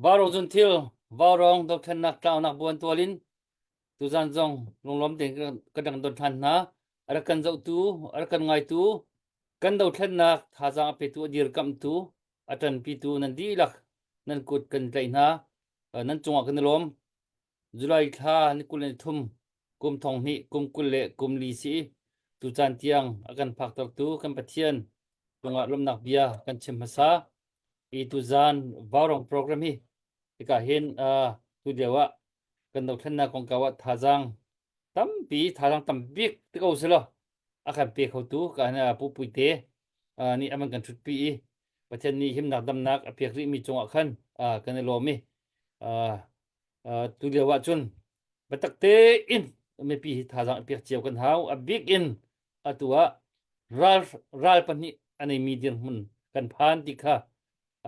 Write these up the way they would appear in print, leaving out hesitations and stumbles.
Vaurawng zunthil, Vaurawng dothlennak tlaunak buantual in tuzan zong lunglawm tein ka dang don ṭhan hna. A rak kan zohtu, a rak kan ngaitu, kan dothlennak thazaang a petu, a dirkamhtu, a ṭanpitu nan dihlak nan kut kan tlaih hna. Nan cungah kan i lawm. July thla ni 23 kum thong hnih kum 20 le kum li si tucaan tiang a kan phaktertu kan Pathian cungah lawmhnak bia kan chim hmasa. I tuzaan Vaurawng program hi hika hin uh, tu lio ah kan dothlennak kongkau ah thazaang tampi thazaang tambik ti ko selaw a kan pe khotu ka pu Puite uh, nih aman kan thutpi i Pathian nih himnak damnak a pek rihmi cungah khan uh, kan i lawm i uh, uh, tu lio ah cun biatak tein mipi hi thazaang pek cio kan hau a bik in atu ah ral ral pahnih a neimi dirhmun kan phan ti kha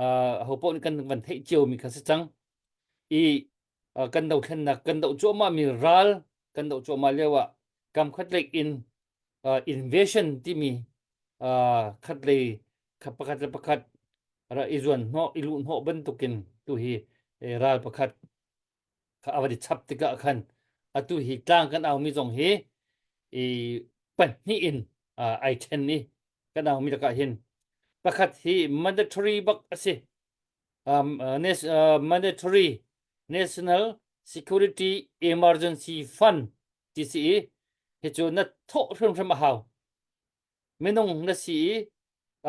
uh, ho paoh nih kan van theih cio mi kha si cang i uh, kan dothlennak kan doh cuahmah mi ral kan doh cuahmah lio ah kam khat lei in uh, invasion timi uh, khat lei khat pakhat le pakhat ra i zuan hnawh i luh hnawh bantukin tu hi eh, ral pakhat kha a van i chap tikah khan atu hi tlang kan aumi zong hi i pahnih in uh, ai then i kan aumi lakah hin pakhat hi mandatory bak a si um, uh, nes, uh, mandatory national security emergency fund ti si i hi cu na thawh hrimhrim a hau minung na si i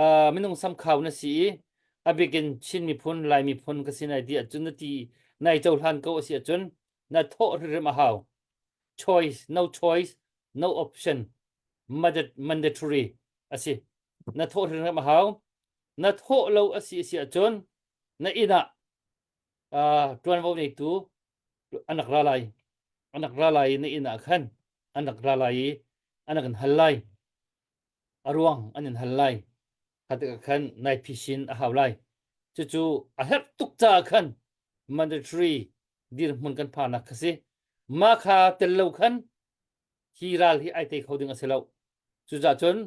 uh, minung samkhau na si i a bikin Chin miphun Lai miphun ka si nai ti ahcun na ti nai cohlan ko a si ahcun na thawh hrimhrim a hau choice no choice no option mandatory a si na thawh hrimhrim a hau na thawh lo a si a si ahcun na inn ah uh, ṭuanvo neitu an rak ra lai an rak ra lai i na inn ah khan an rak ra lai i an rak in hal lai a ruang an in hal lai kha tikah khan nai phisin a hau lai cucu a herh tuk caah khan mandatory dirhmun kan phaknak kha si mah kha tel lo khan hi ral hi ai tei kho ding a si lo cucaah cun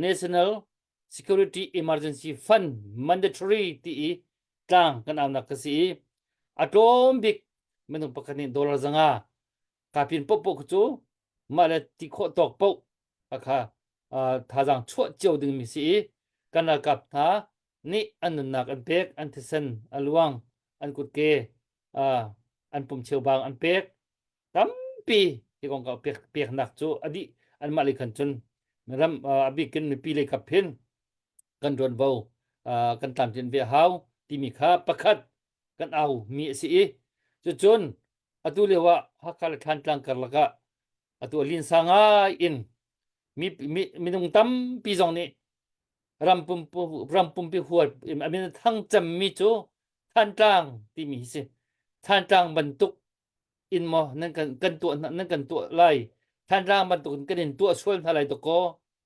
national security emergency fund mandatory ti i tlang kan aunak ka si i a tlawm bik minung pakhat nih dollar zanga kapin popo cu mah le ti khawh tawk poh kha thazaang chuah cio ding mi si i kan ralkap hna nih an nunnak an pek an thisen a luang an kutke an pum cheubang an pek tampi hi kongkau pek peknak cu a dih anmah lei khan cun ram a bikin mipi lei kap hin kan ṭuanvo kan tlamtlin ve a hau timi kha pakhat kan au mi a si i cucun atu lio ah Hakha le Thantlang karlak ah atu a linsa ngai in mi, mi, minung tampi zong nih ram pumpu ram pumpi huat a min a thang cemmi cu Thantlang timi hi si Thantlang bantuk in maw nan kan kan tuah nan kan tuah lai Thantlang bantuk in kan in tuah sual hna lai dakaw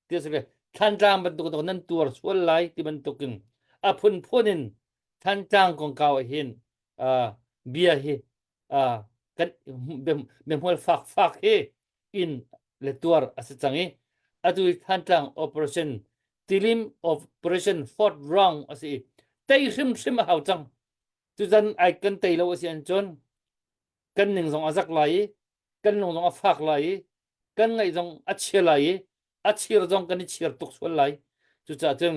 ti a si ve Thantlang bantuk in nan tuar sual lai ti bantuk in a phunphun in Thantlang kongkau ah hin uh, bia hi uh, kan biahmual fak fak hi in le tuar a si cang i atu Thantlang operation Tilim operation fourth round a si i tei hrimhrim a hau cang Tuzan ai kan tei lo a si ahcun kan ning zong a zak lai i kan lung zong a fak lai i kan ngaih zong a chia lai i a chir zong kan i chir tuk sual lai. Cucaah cun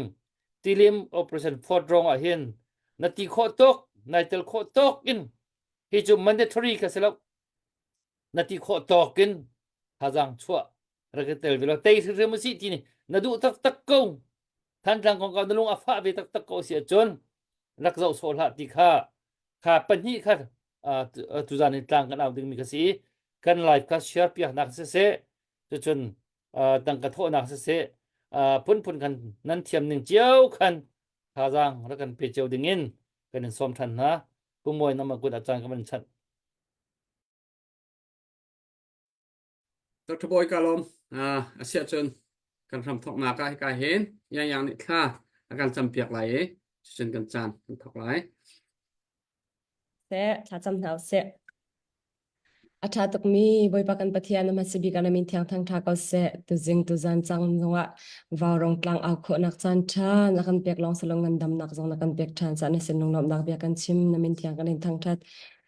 tilim operation Fort rong ah hin na ti khawh tuk, nai tel khawh tuk in hi cu mandatory kha si lo. Na ti khawh tawk in thazaang chuah rak i tel ve lo. Tei hrimhrim usih ti ni na duh taktak ko. Thantlang kongkau na lung a fah ve taktak ko si ahcun rak zoh sawh hlah ti kha kha pahnih kha tuzan in tlang kan au dingmi kha si i kan live kha share piaknak siseh cucun tangka thawhnak siseh phunphun khan nan thiam ning cio khan thazaang rak kan pe cio ding in kan in sawm than hna pumawi nama kut a caan kan van chanh Dr. Bawi ka lawm. Uh, a siah cun kan hram thawknak ah hika hin Yang Yang nih thla a kan campiak lai i cucun kan caan kan thawk lai. Seh, thla cam hna usih. A ṭha tukmi Bawipa kan Pathian na hmasa bik ah na min thiang thangṭha ko seh. Tuzing tuzan cang zongah vaurawng tlang au khawhnak caan ṭha na kan pek lawng salong ngandamnak zong na kan pek ṭhan caah na sin lunglawmhnak bia kan chim na min thiang kan in thangṭhat.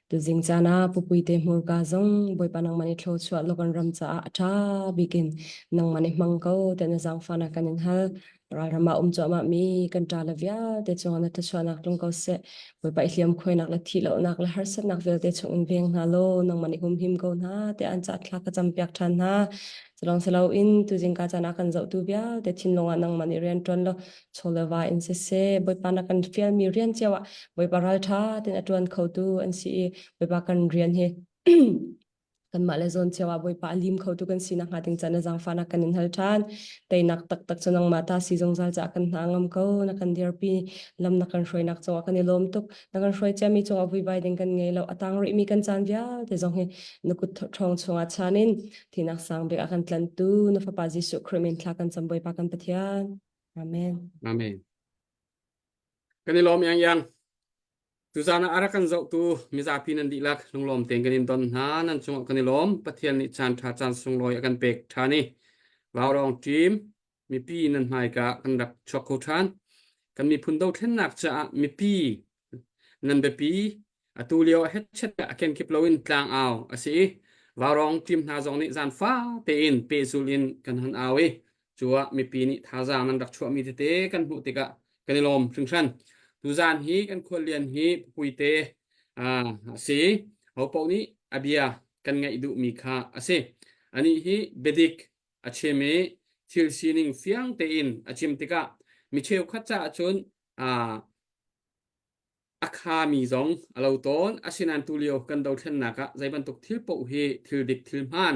Tuzing caan ah pupuite hmurka zong Bawipa nangmah nih thluachuah law kan ram caah a ṭha bik in nangmah nih hmang ko tiah na zaangfahnak kan in hal. Ralram ah um cuahmah mi kan ṭa le vialte cungah na thluachuahnak tlung ko seh. Bawipa i hliamkhuainak le thihlohnak le harsatnak vialte chung in veng hna law nangmah nih humhim ko hna tiah an caah thla ka campiak ṭhan hna. Culawng si loin tuzing ka caan ah kan zohtu vialte thinlung ah nangmah nih rian ṭuan law chaw le va in siseh Bawipa na kan fialmi rian cio ah Bawipa ralṭha tein a ṭuan khotu an si i Bawipa kan rian hi kanmah le zawn cio ah Bawipa a lim khotu kan si nakhnga ding caan na zaangfahnak kan in hal ṭhan. Teinak taktak cu nangmah ta si zungzal caah kan hna ngam ko. Na kan dirpi lam na kan hruainak cungah kan i lawm tuk. Na kan hruai ciami cungah vuivai ding kan ngei lo. A tang rihmi kan caan vialte zong hi na kut ṭhawng chungah chan in thinak sang bik a kan tlantu na Fapa Jesuh Khrih min thla kan cam Bawipa kan Pathian. Amen. Amen. Kan i lawm yang yang. Tuzaan ah a rak kan zohtu mizapi nan dihlak lunglawm tein kan in don hna. Nan cungah kan i lawm. Pathian nih caan ṭha caan sunglawi a kan pek ṭhan i Vaurawng team mipi nan hmaika kan rak chuak kho ṭhan. Kan miphun dothlennak caah mipi nan biapi atu lio ah hetchet a kenkip loin tlangau a si i Vaurawng team hna zong nih zaanfa tein pehzul in kan hon au i Cu ah mipi nih thazaang nan rak chuahmi tete kan hmuh tikah kan i lawm hringhran. Tuzaan hi kan khuallian hi Pupuite a si. Ho paoh nih a bia kan ngaih duhmi kha a si. Anih hi biadik a chim i thil sining fiang tein a chim tikah mi cheukhat caah cun a khami zong a lo tawn. Asinain tulio kan dothlennak ah zei bantuk thil paoh hi thil dik thil hmaan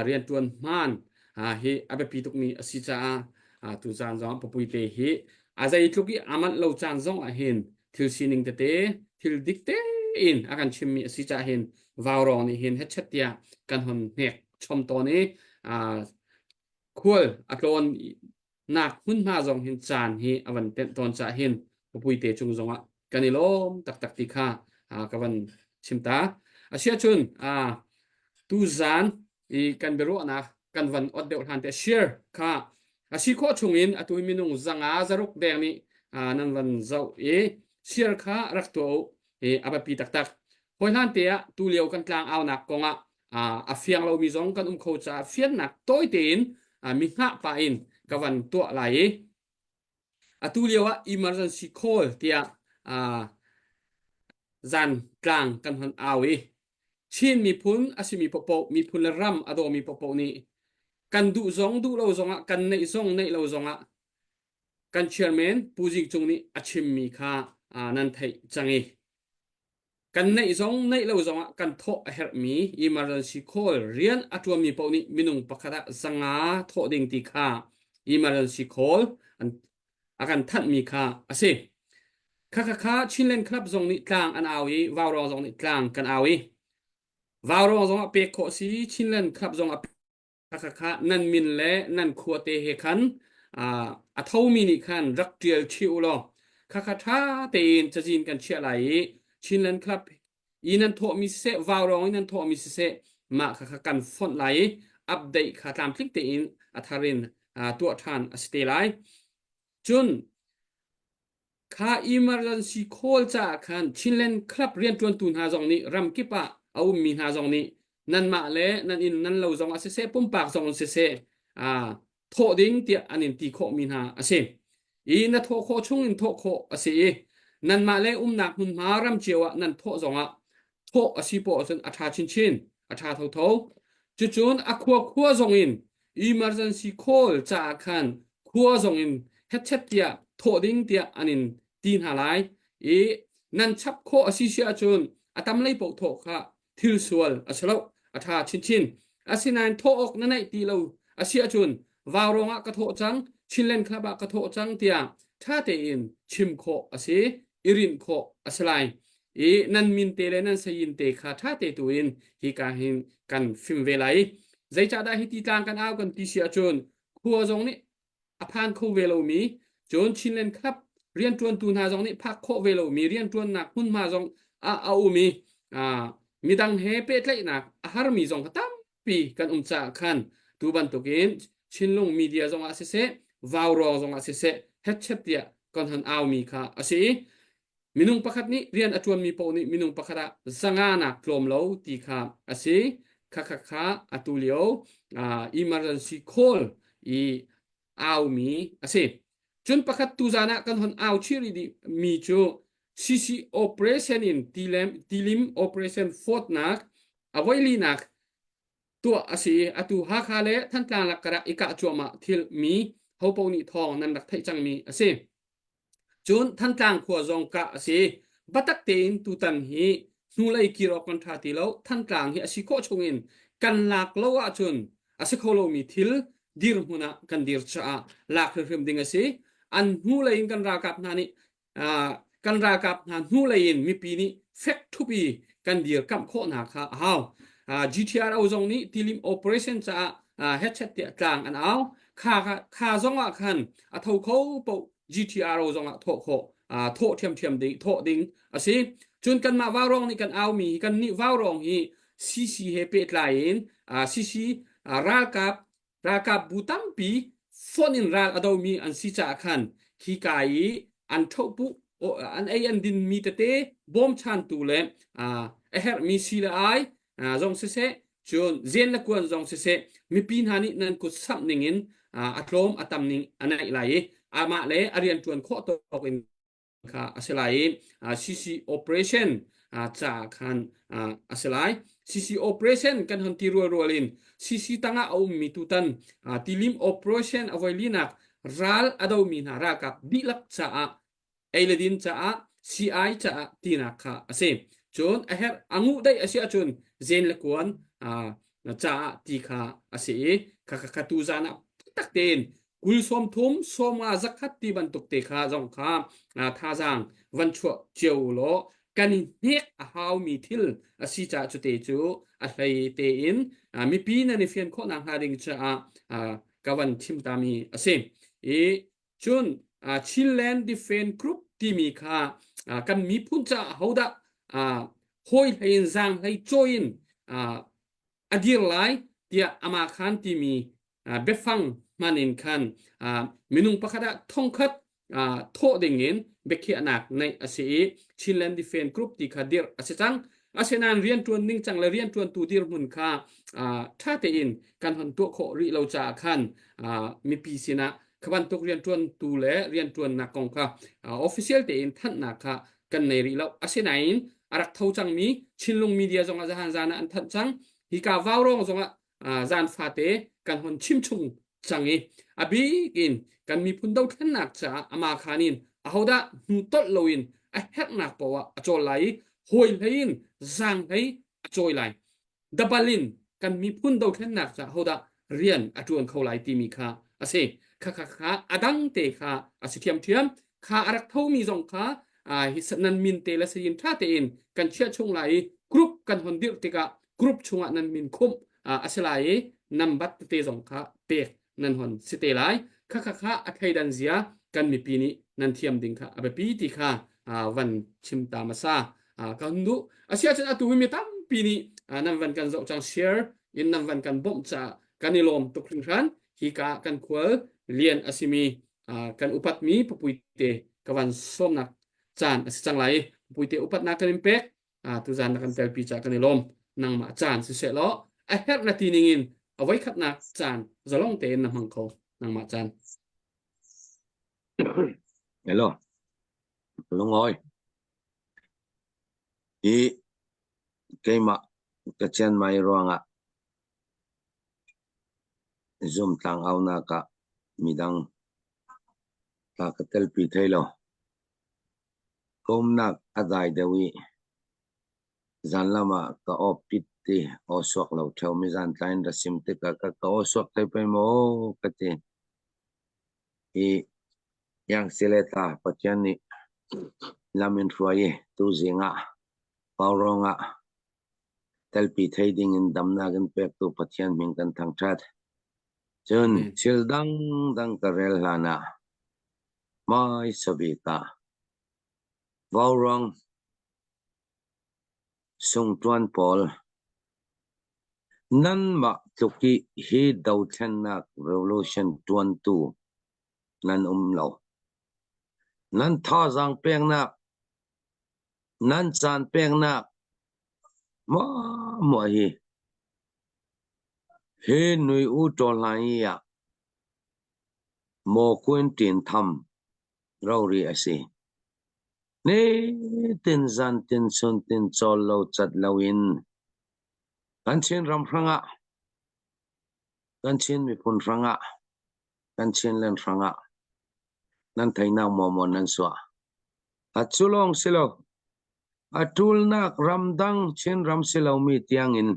rianṭuan hmaan hi a biapi tukmi a si caah tuzaan zong papuite hi a zeitluk i a manh lo caan zong ah hin thil sining tete thil dik tein a kan chimmi a si caah hin vaurawng nih hin hetchet tiah kan hon hnek chom tawn i khual a tlawn nak hmunhma zong hin caan hi a van tenh tawn cah hin pupuite cung zongah kan i lawm taktak ti kha ka van chim ta. Asiahcun tu zan i kan biaruahnak kan van ot deuh hlan te share kha a si khawh chungin atu minung zanga zaruk deng nih nan van zoh i share kha rak tuah u i a biapi taktak. Hawi hlan te ah tu lio kan tlang aunak kongah a fiang lomi zong kan um kho caah fiannak tawi tein mi hngah pah in ka van tuah lai i atu lio ah emergency call tiah zan tlang kan hon au i Chin miphun a simi popoh miphun le ram a dawmi popoh nih kan duh zong duh lo zongah kan neih zong neih lo zongah kan chairman Pu Zing Cung nih a chimmi kha nan theih cang i Kan neih zong neih lo zongah kan thawh a herhmi emergency call rian a ṭuanmi paoh nih minung pakhat ah zanga thawh ding ti kha emergency call an a kan thanhmi kha a si. Khakha Chinland Club zong nih tlang an au i Vaurawng zong nih tlang kan au i Vaurawng zong ah pek khawh si Chinland Club zong ah Khakha nan min le nan khuate he khan a thomi nih khan rak ṭial chih u law khakha ṭha tein cazin kan chiah lai i Chinland Club i nan thawhmi siseh vaurawng i nan thawhmi siseh mah khakha kan fonh lai i update kha tlamtling tein a thar in tuah ṭhan a si te lai. Cun Kha emergency call caah khan Chinland Club rianṭuantu hna zong nih ramkip ah a ummi hna zong nih nanmah le nan inn nan lo zong ah siseh pumpak zong in siseh aa thawh ding tiah an in ti khawhmi hna a si. I na thawh khawh chung in thawh khawh a si i nanmah le umnak hmunhma ram cio ah nan thawh zongah thawh a si poah ahcun a ṭha chinchin, a ṭha thotho. Cucun a khua khua zong in emergency call caah khan khua zong in hetchet tiah thawh ding tiah an in ti hna lai i nan chap khawh a si si ahcun a tam lei paoh thawh kha thil sual a si lo a ṭha chinchin asinain thawh awk na neih ti lo a si ahcun vaurawng ah ka thawh cang Chinland Club ah ka thawh cang tiah ṭha tein chim khawh a si i rinh khawh a si lai i nan min te le nan sayin te kha ṭha te tu in hika hin kan fim ve lai zeicahdah hi ti tlang kan au kan ti si ahcun khua zong nih a phan kho ve lomi cun Chinland Club rianṭuantu hna zong nih phak khawh ve lomi rianṭuannak hmunhma zong ah a um i. Midang he pehtlaihnak a harmi zong kha tampi kan um caah khan tu bantukin Chinlung media zongah siseh, Vaurawng zongah siseh, hetchet tiah kan hon aumi kha a si i minung pakhat nih rian a ṭuanmi paoh nih minung pakhat ah zanga nak tlawm lo ti kha a si. Kha kha kha atu lio uh, emergency call i aumi a si. Cun pakhat tuzan ah kan hon au chih rih mi cu CC operation in tilem tilim operation fawtnak a voilinak tuah a si. Atu Hakha le Thantlang lak i kah cuahmah thil mi hopo nih thawng nan rak theih cangmi a si. Cun Thantlang khua zong kah a si. Biatak tein tutan hi hnulei kir awk kan ṭha ti lo. Thantlang hi a si khawh chungin kan lak lo ahcun a si kho lomi thil dirhmun ah kan dir caah lak hrimhrim ding a si. An hnulei in kan ralkap hna nih kan ralkap hna hnulei in mipi nih fek ṭhup i kan dirkamh khawh hna kha a hau. GTRO zong nih tilim operation caah hetchet tiah tlang an au. Kha kha zong ah khan a tho kho paoh GTRO zong ah thawh khawh thawh ṭhiamṭhiam ding thawh ding a si. Cun kanmah vaurawng nih kan aumi hi kannih vaurawng hi CC he pehtlai in CC ralkap ralkap bu tampi fonh in ral a domi an si caah khan khika i an ṭhohpuh an ei an dinmi tete bawmchantu le a herhmi si le ai zong siseh cun zen le kuan zong siseh mipi hna nih nan kut samh ningin a tlawm a tam ning a naih lai i amah le a rianṭuan khawh tawk in kha a si lai i CC operation caah khan a si lai. CC operation kan hon ti rualrual in CC tangah a ummi tutan tilim operation a voilinak ral a domi hna ralkap dihlak caah ei le din caah CI caah tinak kha a si. Cun a herh a nguh daih a si ahcun zen le kuan caah ti kha a si i kha kha tu zan ah tak tein 20 sawm thum sawmnga zakhat ti bantuk te kha zong kha thazaang van chuah cio law kan i hnek a haumi thil a si caah cute cu a hlei tein mipi nan i fian khawh nak hnga ding caah ka van chim tami a si i cun Chinland Defense Group timi kha kan miphun caah hodah hawi hlei in zaang hlei cawi in a dir lai tiah amah khan timi biafang hman in khan minung pakhat ah thongkhat thawh ding in biakhiahnak neih a si i Chinland Defense Group ti kha dirh a si cang. Asinain rianṭuan ningcang le rianṭuantu dirhmun kha ṭha tein kan hon tuah khawh rih lo caah khan mipi sinah kha bantuk rianṭuantu le rianṭuannak kong kha official tein thanhnak kha kan nei rih lo. Asinain a rak tho cangmi Chinlung media zongah zahan zan ah an thanh cang. Hika Vaurawng zongah zan fate kan hon chim chung cang i a bik in kan miphun dothlennak caah ama khan in ahodah hnu tolh loin a herhnak poah a cawl lai i hawi hlei in zaang hlei a cawi lai dabal in kan miphun dothlennak caah hodah rian a ṭuan kho lai timi kha a si kha kha kha a dang te kha a si ṭhiamṭhiam kha a rak thomi zong kha hi nan min te le sayin ṭha tein kan chiah chung lai i group kan hon dirh tikah group chungah nan min khumh a si lai i nambat tete zong kha pek nan hon si te lai kha kha kha a thleidan zia kan mipi nih nan thiam ding kha a biapi ti kha van chim ta hmasa kan duh asiahcun atu hi mi tampi nih nan van kan zoh cang share in nan van kan bawmh caah kan i lawm tuk hringhran hika kan khual lian a simi kan upatmi papuite ka van sawmnak caan a si cang lai papuite upatnak kan in pek tuzan na kan telpi caah kan i lawm nangmah caan siseh law a herh na ti ning in a voikhatnak caan zalong tein na hmang kho nangmah caan Hello. Lungawi. Hi keimah ka chian mai ruangah Zoom tlang aunak ah midang ta ka telpi thei lo. Ka umnak a dai deuh i zanlam ah ka aw pit ti aw suak lo ṭheo mi zantlai in ra sim tikah ka ka aw suak thei pei maw ka ti. Hi iang sile tla Pathian nih lam in hruai i tuzing ah Vaurawng ah telpi thei ding in damnak in pektu Pathian min kan thangṭhat. Cun thil dangdang ka rel hlan ah hmaisa bik ah Vaurawng. Sungṭuan pawl, nanmah tluk i hi dothlennak revolution ṭuantu nan um lo. Nan thazaang peknak, nan caan peknak muahmuah hi hi nui u ṭawl hna hi ah maw kuin ṭin tham rori a si. Nitin zantin chuntin cawl lo cat loin kan Chin ram hrangah kan Chin miphun hrangah kan Chinland hrangah nan theinak maw nan suah. A cu lawng si lo. A ṭulnak ramdang Chinram si lomi tiangin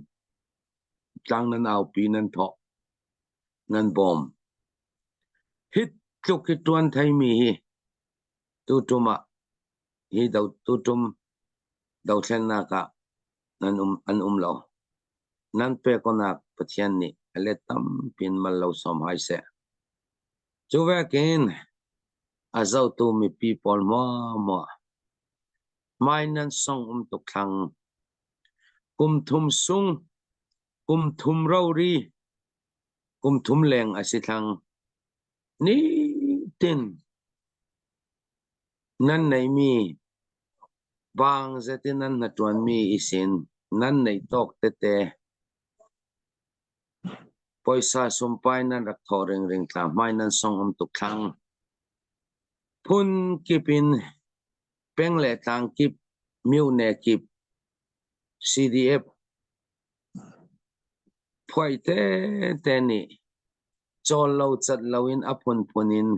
tlang nan aupi nan thawh nan bawm. Hi tluk hi ṭuan theimi hi tuṭum ah hi do tuṭum dothlennak ah nan um an um lo. Nan pekawnak Pathian nih a let tampi in mal lo sawm hai seh. Cu vekin a zohtu mipi pawl muahmuah hmai nan song um tuk thlang. Kum thum sung, kum thum rori, kum thum leng a si thlang. Nitin nan neihmi vang zet in nan hnaṭuanmi i sin nan neih tawk tete Puaisa sumpai nan rak thawh ringring tla hmai nan song um tuk thlang. Phun kip in peng le tlang kip, myone kip, CDF phuai tete nih cawl lo cat lo in a phunphun in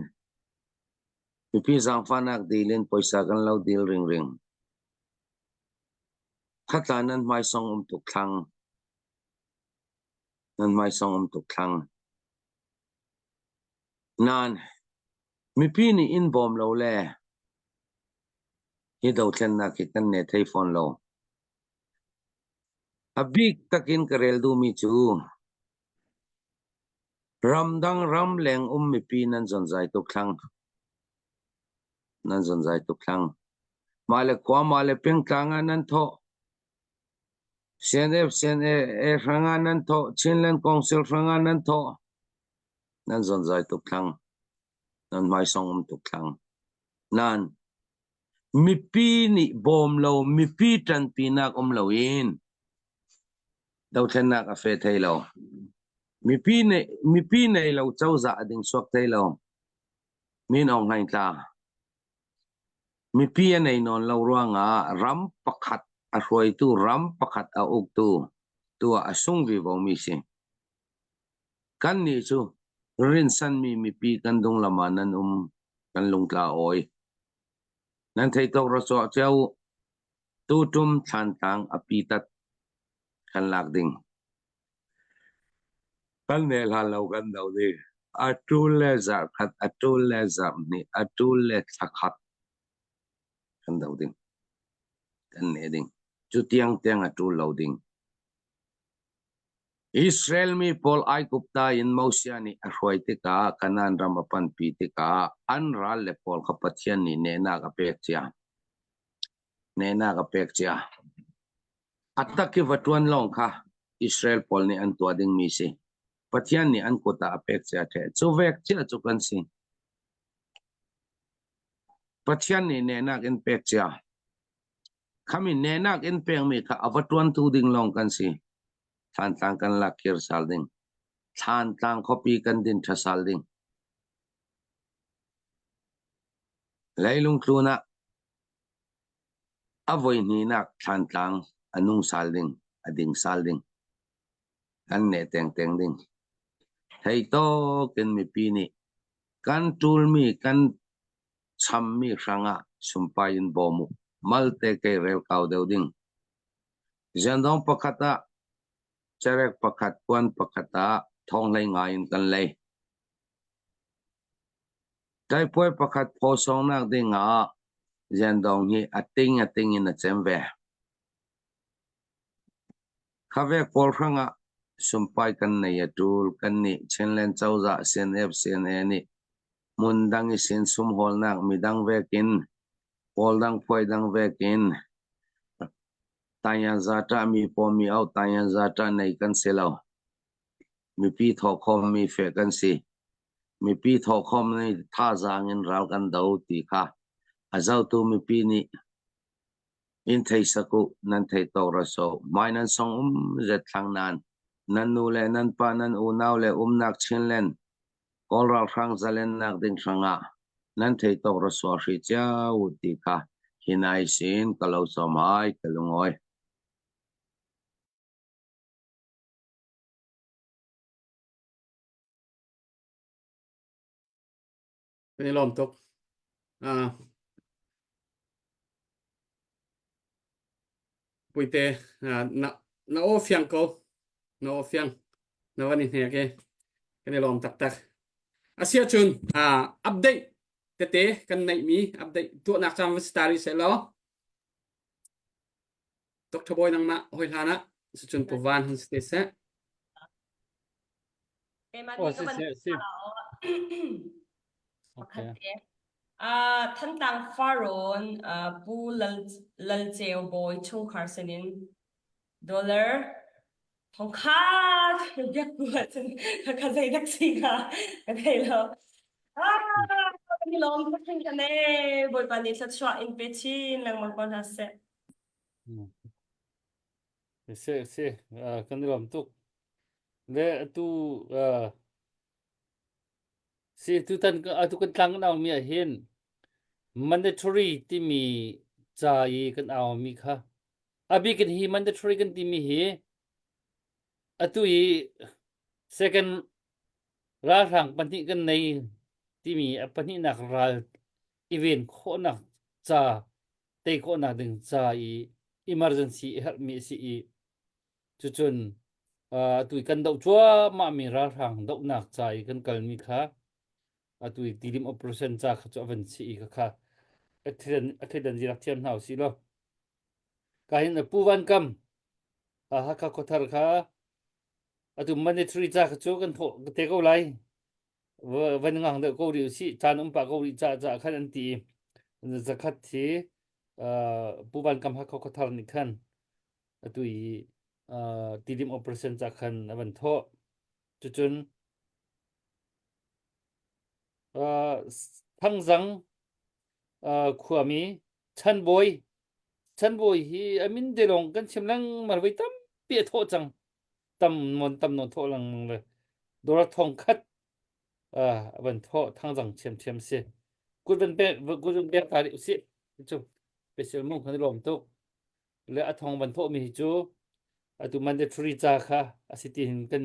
mipi zaangfahnak dil in puaisa kan lo dil ringring. Khatla nan hmaisong um tuk thlang. Nan hmaisong um tuk thlang. Nain mipi nih in bawm lo le hi dothlennak hi kan ne thei fawn lo. A bik takin ka rel duhmi cu ramdang ramleng um mipi nan zonzai tuk thlang. Nan zonzai tuk thlang. Mah le khua mah le pengtlang ah nan thawh. CNF, CNA hrangah nan thawh, Chinland Council hrangah nan thawh. Nan zonzai tuk thlang. Nan hmaisong um tuk thlang. Nan mipi nih bawm lo, mipi ṭanpinak um loin dothlennak a fe thei lo. Mipi nei, mipi nei lo cozah a ding chuak thei lo. Min Aung Hlaing tla. Mipi a nei nawn lo ruangah ram pakhat a hruaitu, ram pakhat a uktu tuah a sung vivomi si. Kannih cu rinsanmi mipi kan dunglam ah nan um, kan lungtla awi. Nan thei tawk ra cawh cio u. Tuṭum thlantlang a pitat kan lak ding. Kan ne hlan lo kan do ding. A ṭul le zarh khat, a ṭul le zarh hnih, a ṭul le thla khat kan do ding. Kan ne ding. Cu tiang tiang a ṭul lo ding. Israel mi pawl Aigupta in Moses nih a hruai tikah Kanaan ram a panpi tikah an ral le pawl kha Pathian nih nehnak a pek cia. Nehnak a pek cia. A tak i va ṭuan lawng kha Israel pawl nih an tuah dingmi si. Pathian nih an kut ah a pek cia ṭheh. Cu vek cia cu kan si. Pathian nih nehnak in pek cia. Khami nehnak in pekmi kha a va ṭuantu ding lawng kan si. Thlantlang kan lak kir sal ding. Thlantlang khuapi kan din ṭha sal ding. Leilung tlun ah A voihnihnak thlantlang a nung sal ding, a ding sal ding. Kan neh tengteng ding. Thei tawk in mipi nih kan ṭulmi kan chammi hrangah sumpai in bawm u. Malte kei rel kau deuh ding. Ziandong pakhat ah cerek pakhat kuan pakhat ah thawnghlei ngai in kan lei. Taipuai pakhat phawsawngnak ding ah Ziandong hi a ting a ting in a cem ve. Khavek pawl hrangah sumpai kan nei a ṭul. Kannih Chinland cozah CNF CNA nih hmun dang i sin sumhawlnak midang vekin kawl dang phuai dang vekin Tayanza ṭah mi paw mi au tayanza ṭah nei kan si lo. Mipi thawhkhawm mi feh kan si. Mipi thawhkhawm nih thazaang in ral kan do ti kha a zotu mipi nih in thei sak u, nan thei tawk ra so. Hmai nan song um zet thlang nan. Nan nu le nan pa nan unau le umnak Chinland Kawl ralhrang zalennak ding hrangah nan thei tawk ra sual hri cio u ti kha hi nai sin ka lo sawm ai ka lungawi. Kan i lawm tuk. Uh, Puite, uh, na na aw fiang ko. Na aw fiang. Na van i hnek e. Kan i lawm taktak. Asia cun uh, update tete kan neihmi update tuahnak caan va si ta rih seh law. Dr. Bawi nangmah hoi hlan ah cucun Pu Van hun si te seh. Oh, si si si. Pakhat te. Uh, Thantlang Farrawn uh, Pu Lal, Lal Ceu Bawi chungkhar sinin dollar thongkha biak bu ahcun ka zei dak si hnga ka thei lo. Ah, kan i lawm tuk hringhran ee. Bawipa nih thluachuah in pe chin lengmang ko hna seh. Si si kan i lawm tuk. Le atu uh, si tutan atu kan tlang kan au mi ah hin mandatory timi ca i kan au mi kha a bik in hi mandatory kan timi hi atu i second ralhrang pahnih kan nei timi a pahnihnak ral i ven khawhnak ca tei khawhnak ding ca i emergency i herhmi a si i cucun atu i kan doh cuahmah mi ralhrang dohnak ca i kan kalmi kha atu i tilim operation ca kha cu a van si i kha a thleidan zirak thiam hna usih law ka hin Pu Van Kam Hakha khuathar kha atu mandatory ca kha cu kan thawh te ko lai van ngang deuh ko rih usih caan um pah ko rih ca ca khan an ti i zakhat hi Pu Van Kam Hakha khuathar nih khan atu i tidim operation ca khan a van thawh cucun Thangzang khuami Chanbawi Chanbawi hi a min te lawng kan chim lengmang voi tampi a thawh cang tam nawn tam nawn thawh lengmang le dawr thong khat a van thawh thangzang ṭhiamṭhiam si kut van pek kut van pek ta rih usih cu special mung kan i lawm tuk le a thong van thawh mi hi cu atu mandatory ca kha a si ti hin kan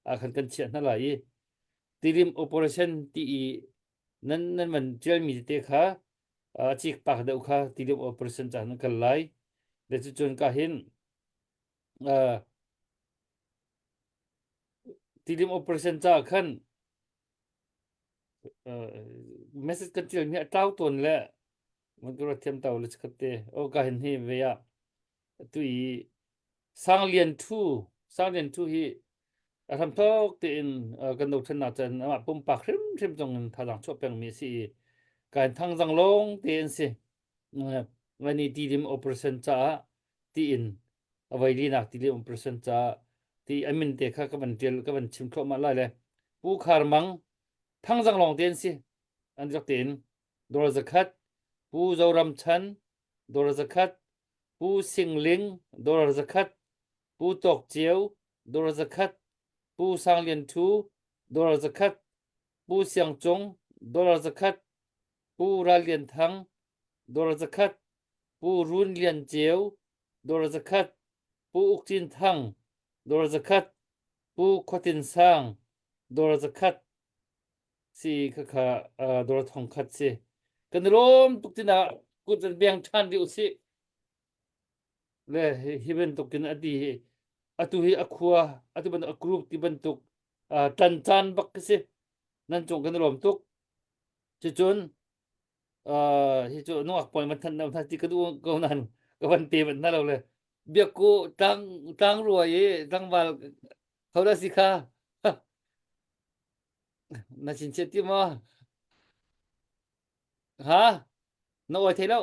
ah khan kan chiah hna lai i tilim operation ti i nan nan van tial mi tete kha a cik pak deuh kha tilim operation ca nan kal lai le cucun ka hin Tilim operation caah khan message kan ṭialmi a tlau tawn le man ka ruat thiam to le chikkhat te. Aw ka hin hi ve ah atu i Sang Lian Thu Sang Lian Thu hi a hramthawk tein kan dothlennak cun amah pumpak hrimhrim zong in thazaang chuah pengmi a si i ka in thangzang lawng te an si. Ngani tilim operation caah tiin a voi linak tilim operation caah ti a min te kha ka van ṭial ka van chim thluahmah lai le Pu Khar Mang thangzang lawng te an si an rak tein dawr zakhat Pu Zoram Chan dawr zakhat Pu Sing Ling dawr zakhat Pu Tawk Ceu dawr zakhat Pu Sang Lian Thu dawr zakhat Pu Siang Cung dawr zakhat Pu Ral Lian Thang dawr zakhat Pu Run Lian Ceu dawr zakhat Pu Uk Cin Thang dawr zakhat Pu Khuatin Sang dawr zakhat si khakha dawr thong khat si kan i lawm tuk tina kut an beng ṭhan rih usih le hi bantuk in a ti hi atu hi a khua atu bantuk a group ti bantuk ṭan caan bak ka si nan cung kan i lawm tuk cucun hi cu nungak pawl van thanh hna ti ka duh ko nan ka van pe van hna lo le biakku tlang tlang rua i tlangval ho dah si kha na chin chiat ti maw ha na oi thei lo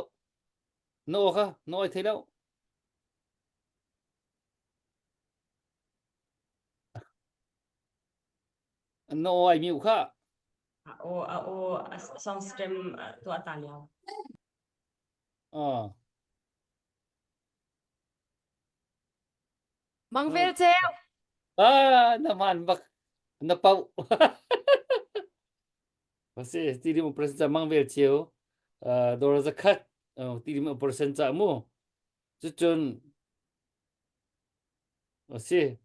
na aw kha na oi thei lo. Na aw ai miu kha. A aw a aw song stream tuah ta lio. Ah. Mang vel ceu. Ah, na man bak. Na pau. Pasi ti lim percent ca mang vel ceu. Dora zakhat ti lim percent ca mu. Cucun asi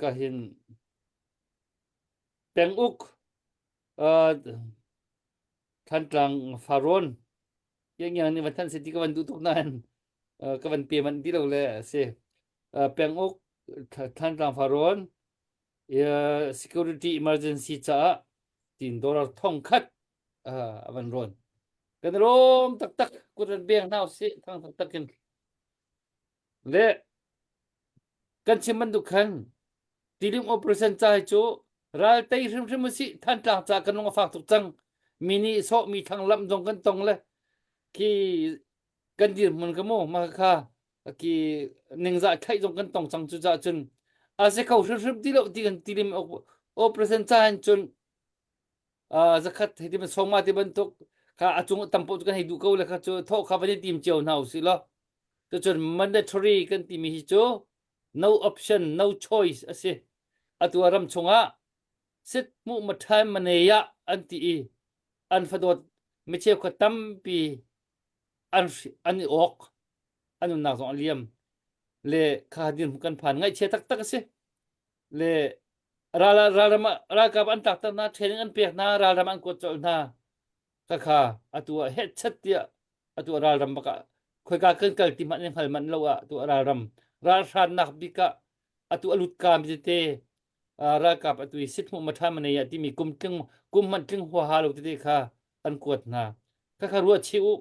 ka hin penguk Thantlang Farrawn Yangyang nih van thanh seh ti ka van duh tuk nain ka van pe manh ti lo le a si. Penguk Thantlang Farrawn security emergency caah tiin dollar thong khat a van rawn. Kan rawm taktak kut ran beng hna usih thang taktak in. Le kan chim bantuk khan tilim operation ca hi cu ral tei hrimhrim usih Thantlang ca kan lung a fak tuk cang. Mi nih sawh mi thang lamh zong kan tong le khi kan dirhmun ka mu ma kha ki ningzah thlaih zong kan tong cang cu cah cun a si kho hrimhrim ti lo ti kan tilim operation ca hin cun zakhat hei ti ban sawma ti bantuk kha a cung tam poh cu kan hei duh ko le kha cu thawh kha van i tim cio hna usih law cucun mandatory kan timi hi cu no option no choice a si atu a ram chungah sit hmuh ma time ma ne ya an ti i an fadawt mi cheukhat tampi an an i awk an nunnak zong a liam le kha din kan phan ngaihchia taktak a si le ral ralram ralkap an tlakter hna training an pek hna ralram an kuat colh hna khakha atu ah hetchat tiah atu ah ralram bak ah khoika kan kal ti hmanh in hngal manh lo ah atu ah ralram ralhrannak bik ah atu a lut ka mi tete ralkap atu i sit hmuh ma tha ma nei ah timi kum tling kum hmanh tling huaha lo tete kha an kuat hna khakha ruah chih u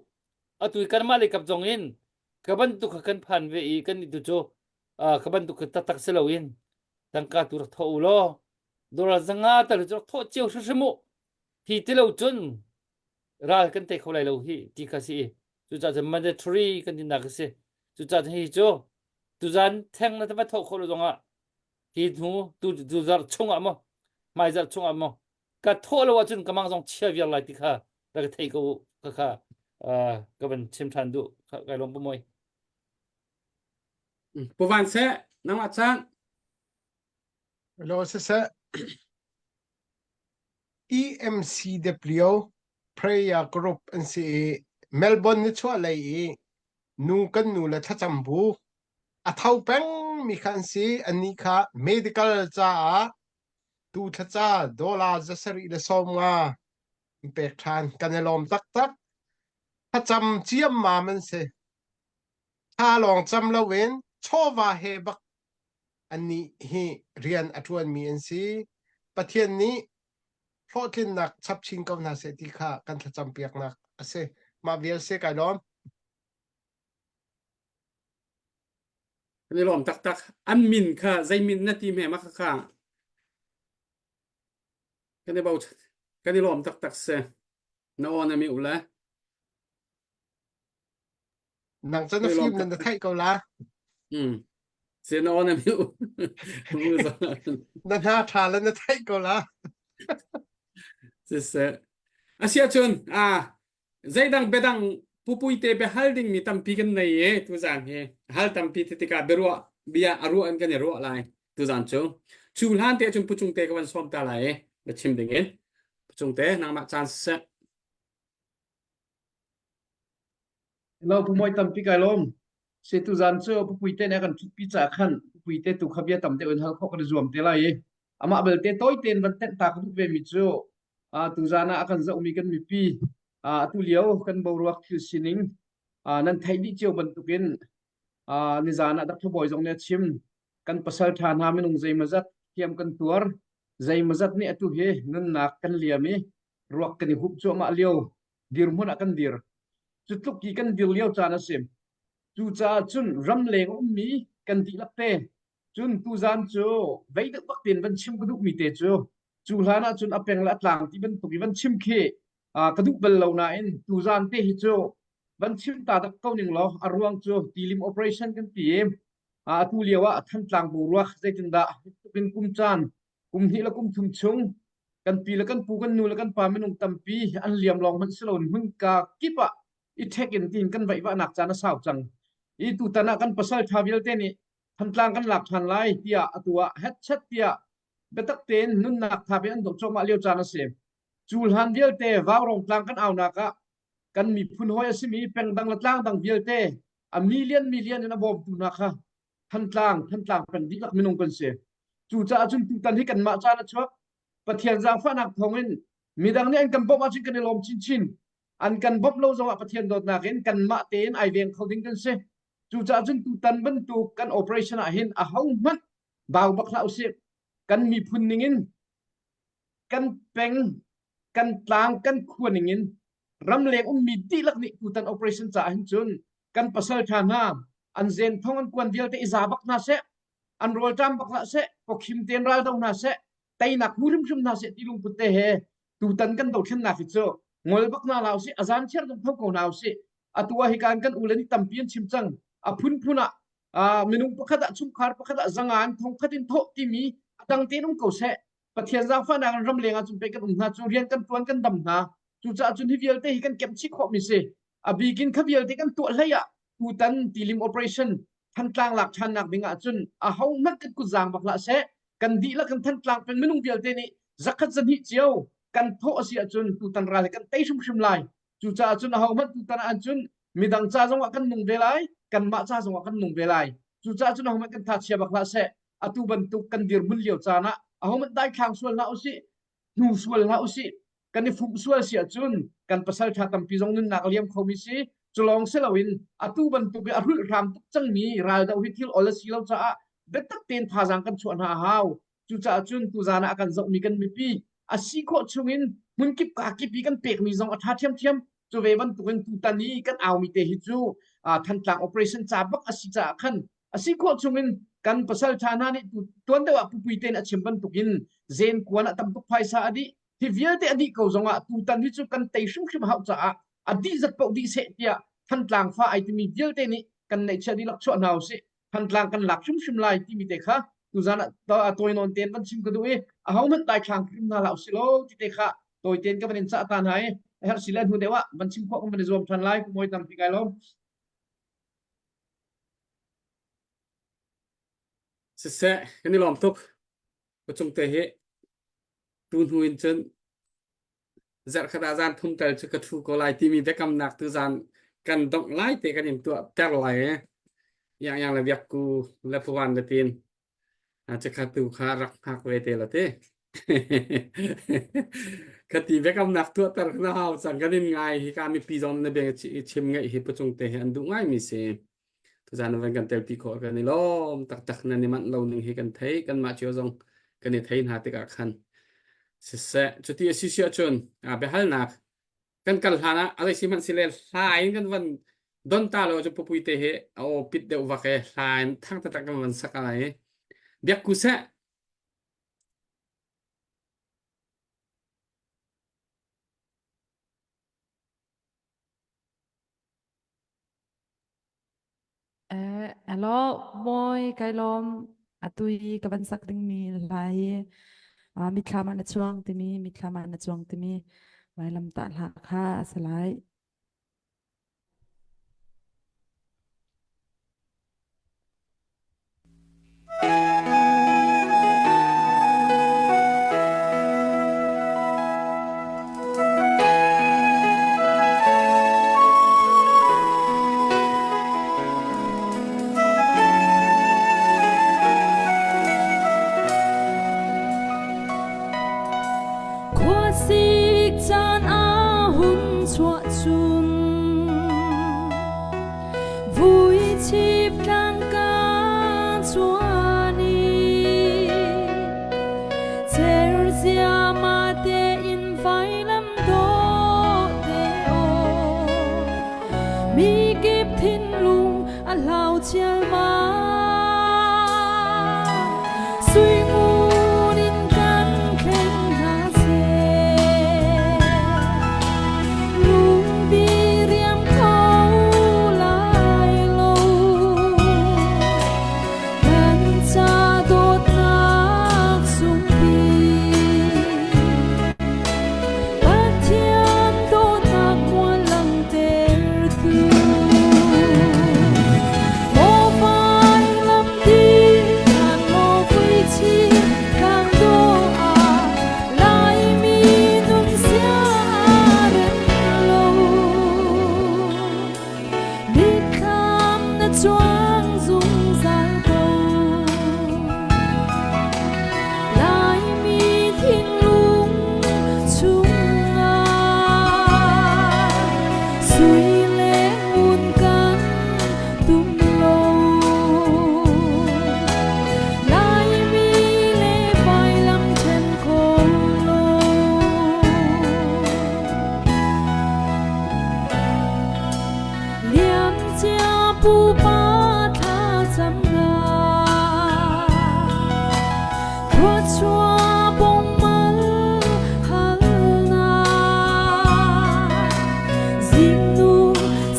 atu i kanmah lei kap zong in ka bantuk kha kan phan ve i kan nih tu cu ka bantuk taktak si loin tangka tu rak thawh u law dollar zanga tal cu rak thawh cio hrimhrim u hi ti lo cun ral kan tei kho lai lo hi ti kha si cucaah cun mandatory kan tinak a si cucaah cun hi cu tuzan theng na va thawh khawh lo zongah hi hnu tu tu zarh chungah maw hmai zarh chungah maw ka thawh lo ahcun ka mang zong chia viar lai ti kha rak thei ko kha kha ka van chim ṭhan duh kai lawm pu moi Pu Van Seh, nangmah caan. Hello, siseh. EMCW prayer group an si i Melbourne nichuah lei i nu kan nu le thlacam bu a tho peng mi kha an si. Annih kha medical caah tu thlaca dollar 750 an pek ṭhan. Kan i lawm taktak. Thlacam ciammam an si. Thla lawng cam loin chawva he bak annih hi rian a ṭuanmi an si. Pathian nih hlawhtlinnak chap chin ko hna seh ti kha kan thlacampiaknak a si. Mah vial si kai lawm. Kan i lawm taktak. An min kha zei min na ti hme ma kha kha. Kan i bo kan i lawm taktak si. Na aw na mi u le. Nang cu na fim na na theih ko la. Mm. Se na on mi u. Na hna tha le na theih ko la. Siseh. Asia cun a zeidang bedang pupui te be hal ding mi tampi kan nei e tuzan hi hal tampi te tikah beruah bia a ruah in kan i ruah lai tuzan cu cu hlan te cun pucung te ka van sawm ta lai e na chim ding in pucung te nangmah caan siseh Hello, Pu Mawi tampi kai lawm. Se tuzan cu Pu Puite nih a kan ṭhutpi caah khan Pu Puite tu kha bia tam deuh in hal khawh kan i zuam te lai i amah belte tawi tein van tenh ta ka duh vemi cu uh, tuzan ah a kan zohmi kan mipi uh, atu lio kan boruak thil sining uh, nan theih dih cio bantukin uh, nizan ah Dr. Bawi zong nih a chim kan pasal ṭha hna minung zeimawzat thiam kan tuar zeimawzat nih atu hi nunnak kan liam i ruak kan i hup cuahmah lio dirhmun ah kan dir. Cu tluk i kan dir lio caan a si. Cucaah cun ramleng a ummi kan dihlak te cun tuzan cu vei deuh bak tein van chim ka duhmi te cu cu hlan ah cun a peng le a tlang ti bantuk i van chim khi ka duh bal lo nain tuzan te hi cu van chim ta dak ko ning law a ruang cu tilim operation kan ti i atu lio ah Thantlang boruak zeitindah in kum caan. Kum hnih le kum thum chung kan pi le kan pu kan nu le kan pa minung tampi an liam lawng hmanh si loin hmunka kip ah i ṭhek in tiin kan vaihvahnak caan a sau cang. I tutan ah kan pasal ṭha vialte nih Thantlang kan lak ṭhan lai tiah atu ah hetchet tiah biatak tein nunnak thap in an doh cuahmah lio caan a si. Cu hlan vialte Vaurawng tlang kan aunak ah kan miphun hawi a simi pengdang le tlangdang vialte a million million in a bawmtu hna kha Thantlang, Thantlang peng dihlak minung kan si. Cucaah cun tutan hi kanmah caan a chuak. Pathian zaangfahnak thawngin midang nih an kan bawmh ahcun kan i lawm chinchin. An kan bawmh lo zongah Pathian dawtnak in kanmah tein ai veng kho ding kan si. Cucaah cun tutan bantuk kan operation ah hin ahohmanh bau bak hlah usih. Kan miphun ningin kan peng, kan tlang, kan khua ningin ramleng ummi dihlak nih tutan operation caah hin cun kan pasal ṭha hna an zen thong an kuan vialte i za bak hna seh an rawlṭam bak hlah seh pawkhim tein ral do hna seh teinak hmu hrimhrim hna seh ti lungput te he tutan kan dothlennak hi cu ngol bak hna hlah usih a zan chiar zong tho ko hna usih atu ah hikan kan u le nih tampi an chim cang a phunphun ah minung pakhat ah chungkhar pakhat ah zanga in thong khat in thawh timi a dang tein um ko seh Pathian zaangfahnak in ramleng ah cun pei kan um hna cu rian kan tuan kan dam hna cucaah cun hi vialte hi kan kemh chih khawhmi si a bikin kha vialte kan tuah hlei ah tutan tilim operation Thantlang lak ṭhannak ding ah cun a ho hmanh kan kut zaang bak hlah seh kan dihlak in Thantlang peng minung vialte nih zakhat zahnih cio kan thawh a si ahcun tutan ral hi kan tei hrimhrim lai cucaah cun aho hmanh tutan ah cun midang ca zongah kan nung ve lai kanmah ca zongah kan nung ve lai cucaah cun aho hmanh kan tha chia bak hlah seh atu bantuk kan dirhmun lio caan ah ahohmanh daithlang sual hlah usih hnu sual hlah usih kan i fumh sual si ahcun kan pasal ṭha tampi zong nunnak a liam khomi si cu lawng si loin atu bantuk i a hrulh hram tuk cangmi raldoh hi thil ol a si lo caah biatak tein thazaang kan chuah hna a hau cucaah cun tuzaan ah a kan zohmi kan mipi a si khawh chungin hmunkip kaa kip i kan pekmi zong a ṭha ṭhiamṭhiam cu ve bantukin tutan i kan aumi te hi cu Thantlang operation ca bak a si caah khan a si khawh chungin kan pasal ṭha hna nih tuan deuh ah pupui tein a chim bantukin zen kuan ah tam tuk phaisa a dih hi vialte a dih ko zongah tutan hi cu kan tei hrimhrim hau caah a dih zat paoh dih seh tiah Thantlang fa ai timi vialte nih kan neihchiah dihlak chuah hna usih Thantlang kan lak hrimhrim lai timi te kha tuzan ah tawi nawn tein van chim ka duh i ahohmanh daithlang hrim hna hlah usih law ti te kha tawi tein ka van in cah ta hna i a herh si le hnu deuh ah van chim khawh kan van i zuam ṭhan lai mawi tampi kai lawm Siseh, kan i lawm tuk. Ka te hi tu hnu in cun zarhkhat ah zan thum tal cu ka ṭhu ko lai timi biakamnak tu zan kan dongh lai te kan in tuah ter lai e. Yang yang le biak ku le puan le tin. Cikhat tu kha rak hngak ve te la te. Khati biakamnak tuah ter na hau cang kan in ngai hi ka mipi zong na bia chim ngaih hi pucung te hi an duh ngai mi si. Tuzan van kan telpi khawh kan i lawm taktak nan i manh lo ning hi kan thei kanmah cio zong kan i thei hna tikah khan siseh cuti a si si ahcun biahalnak kan kal hlan ah a zei si hmanh sile hla in kan van don ta lo cu pupui te hi a aw pit deuh vak e hla in thang taktak kan van sak ai biak ku seh Eh, hello, mawi kai lawm. Atu i ka van sak dingmi hla hi ah, mithlam ah na chuang timi mithlam ah na chuang timi vailam tah hla kha a si lai. Khuasik caan a hun chuah cun Vuichip tlang ka chuan i cer ziahmah tein vailam dawh te aw mi kip thinlung a hlau chialmal sui ngun in kan thleng hna seh lungdi riam kho lai lo kan ca dawtnak sungpi. cuang zungzal ko. Laimi thinlung chungah sui le ngun kan tum lo. Laimi le vailam ṭhen kho lo. Liamcia pupa thlacamnak Thluachuah bongmal halnak Zingnu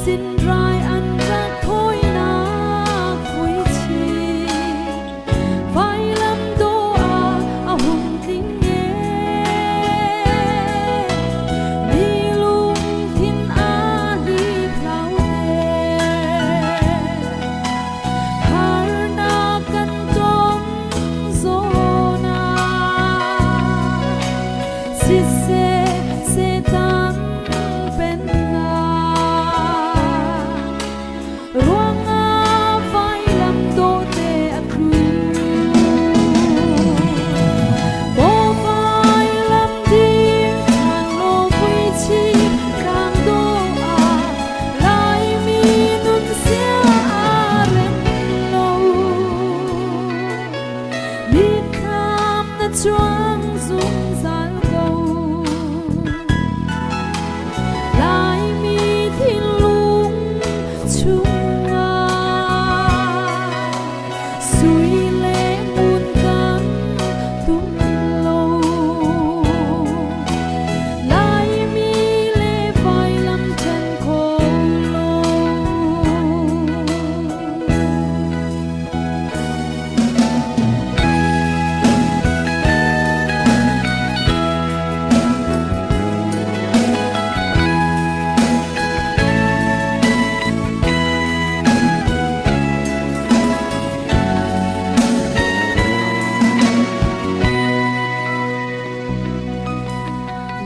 sinrai an rak thawinak vuichi Vailam dawh ah a hung tling e Mi lungthin aa hliphlau te Harnak kan ton zawn ah Siseh Satan pennak Ruangah vailam dawhte a tlu. Maw vailam ding ṭhan law vuichi tlang dawh ah Laimi nun sia a rem lo. Mitthlam na cuang zungzal ko. Laimi thinlung chungah sui le ngun kan tum lo. Laimi le vailam ṭhen kho lo.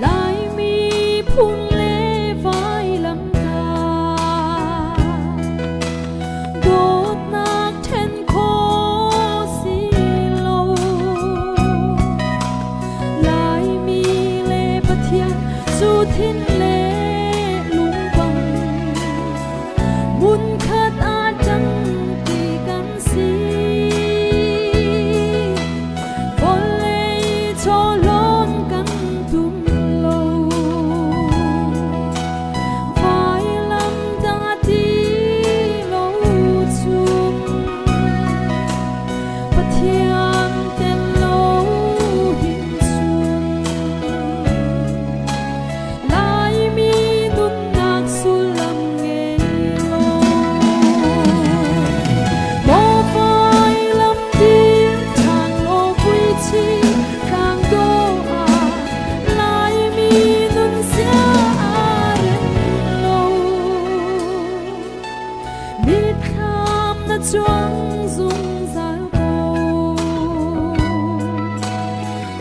Laimi phun le vailam ta Dawtnak ṭhen khawh si lo. Laimi le Pathian cu thin le lungpang hmunkhat ah ṭang ti kan si. Vawlei chawhlawn kan tum lo. Vailam dah ti lo chung Pathian tel lo hin cun Laimi nunnak sullam ngei lo. Maw vailam dir ṭhan law vuichi tlang dawh ah Laimi nun sia a rem lo. Mitthlam na cuang zungzal ko.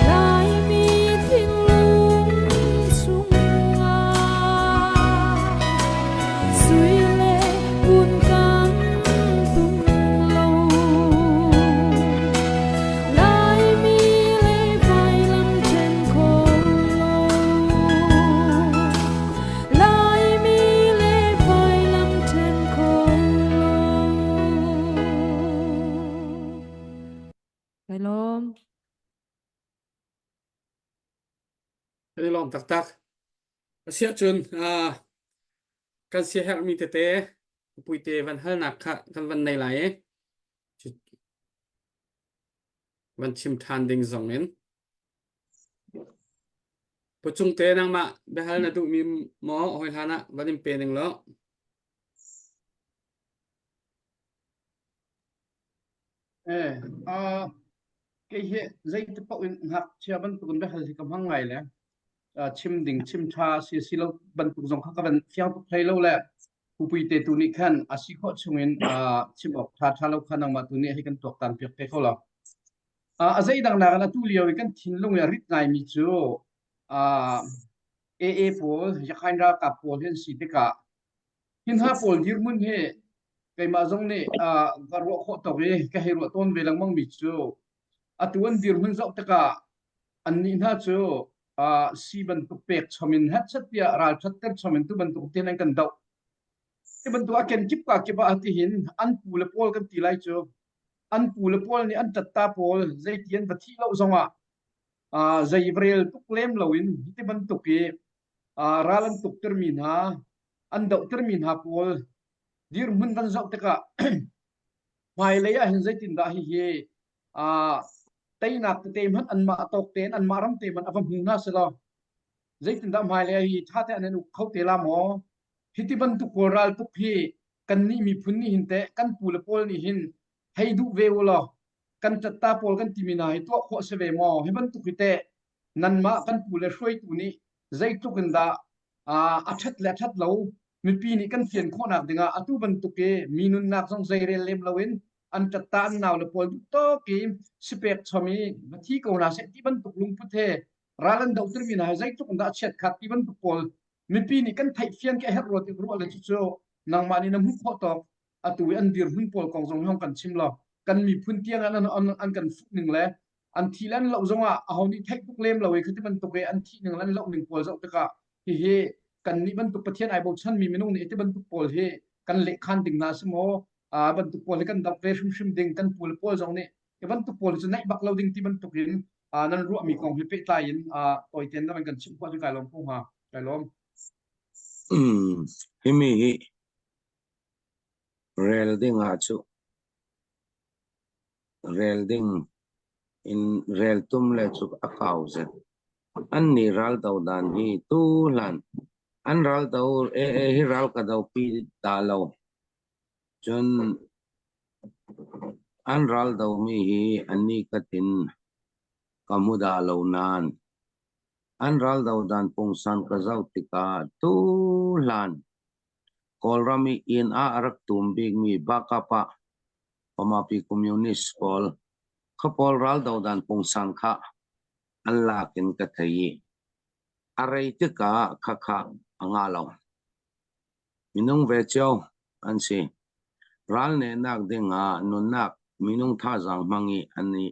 Laimi thinlung chungah sui le ngun kan tum lo. Laimi le vailam ṭhen kho lo. Laimi le vailam ṭhen kho lo. Kai lawm. Kan i lawm taktak. Asiahcun uh, kan siaherhmi tete puite van halnak kha kan van nei lai i van chim ṭhan ding zong in. Pucung te nangmah biahal na duhmi maw hawi hlan ah van in pe ning law. Eh, uh, kei hi zeiti paoh in ngakchia bantukin biahal hi ka hmang ngai le uh, chim ding chim ṭha si si lo bantuk zong kha ka van fiang tuk hlei lo le pupui te tu nih khan a si khawh chungin uh, chim awk ṭha ṭha lo kha nangmah tu nih hei kan tuaktan piak te kho lo. Uh, a zei dang nak in atu lio i kan thinlung i a rit ngaimi cu uh, AA pawl, Yakhain ralkap pawl hi an si tikah hi hna pawl dirhmun hi. Keimah zong nih ka ruah khawh tawk i ka hei ruah tawn ve lengmang mi cu atu an dirhmun zoh tikah annih hna cu si bantuk pek chom in hetchet tiah ralṭhat ter chom in tu bantuk tin an kan doh. Hi bantuk a kenkip ka kip ah tihin an pu le pawl kan ti lai cu an pu le pawl nih an ṭatta pawl zeiti an va thih lo zongah zei rel tuk lem loin hi bantuk i ral an tuk termi hna an doh termi hna pawl dirhmun kan zoh tikah hmailei ah hin zeitindah hihi teinak tete hmanh anmah tawk tein anmah ram te hmanh a va hmu hna selaw zeitindah hmailei hi ṭha te an in uk kho te la maw? Hiti bantuk kawl ral tuk hi kannih miphun nih hin teh kan pu le pawl nih hin hei duh ve u law kan ṭatta pawl kan timi hna hi tuah khawh si ve maw? Hi bantuk hi teh nanmah kan pu le hruaitu nih zeitluk in dah a ṭhat le a ṭhat lo mipi nih kan fian khawhnak dingah atu bantuk i mi nunnak zong zeirel lem loin an ṭatta an nau le pawl duh tawk i sipek chom i va thi ko hna seh ti bantuk lungput he ral an dohtermi hna hi zeitluk in dah a chiat khat ti bantuk pawl mipi nih kan theih fian ke herh rua ti ruah le cucu nangmah nih na hmuh khawh tawk atu i an dirhmun pawl kong zong hong kan chim law kan miphun tiang an, an, an kan fuh ning le an thi le an loh zongah aho nih theih tuk lem lo i khati bantuk i an thih ning le an loh ning pawl zoh tikah hihi kan nih bantuk Pathian ai bochan mi minung nih ti bantuk pawl hi kan lehkhan ding na si maw a bantuk pawl hi kan dap ve hrimhrim ding kan pu le pawl zong nih hi bantuk pawl cu naih bak lo ding ti bantuk in nan ruahmi kong hi pehtlai in tawitein na kan chimh khawh cu kai lawm ko hnga kai lawm. Himi hi rel ding ah cu rel ding in rel tum le cu a kau zet. An nih ral do dan hi tu hlan an ral do e e hi ral ka do pi da lo. Cun an ral domi hi annih katin ka hmu dah lo nain an ral do dan pungsan ka zoh tikah tuhlan Kawlram i inn ah a rak tum bikmi Bakapa Pamapi Communist pawl kha pawl ral do dan pungsan kha an lak in ka thei i a rei tikah khakha a ngah lo. Minung ve cio an si. Ral nehnak dingah nunnak minung thazaang hmang i an i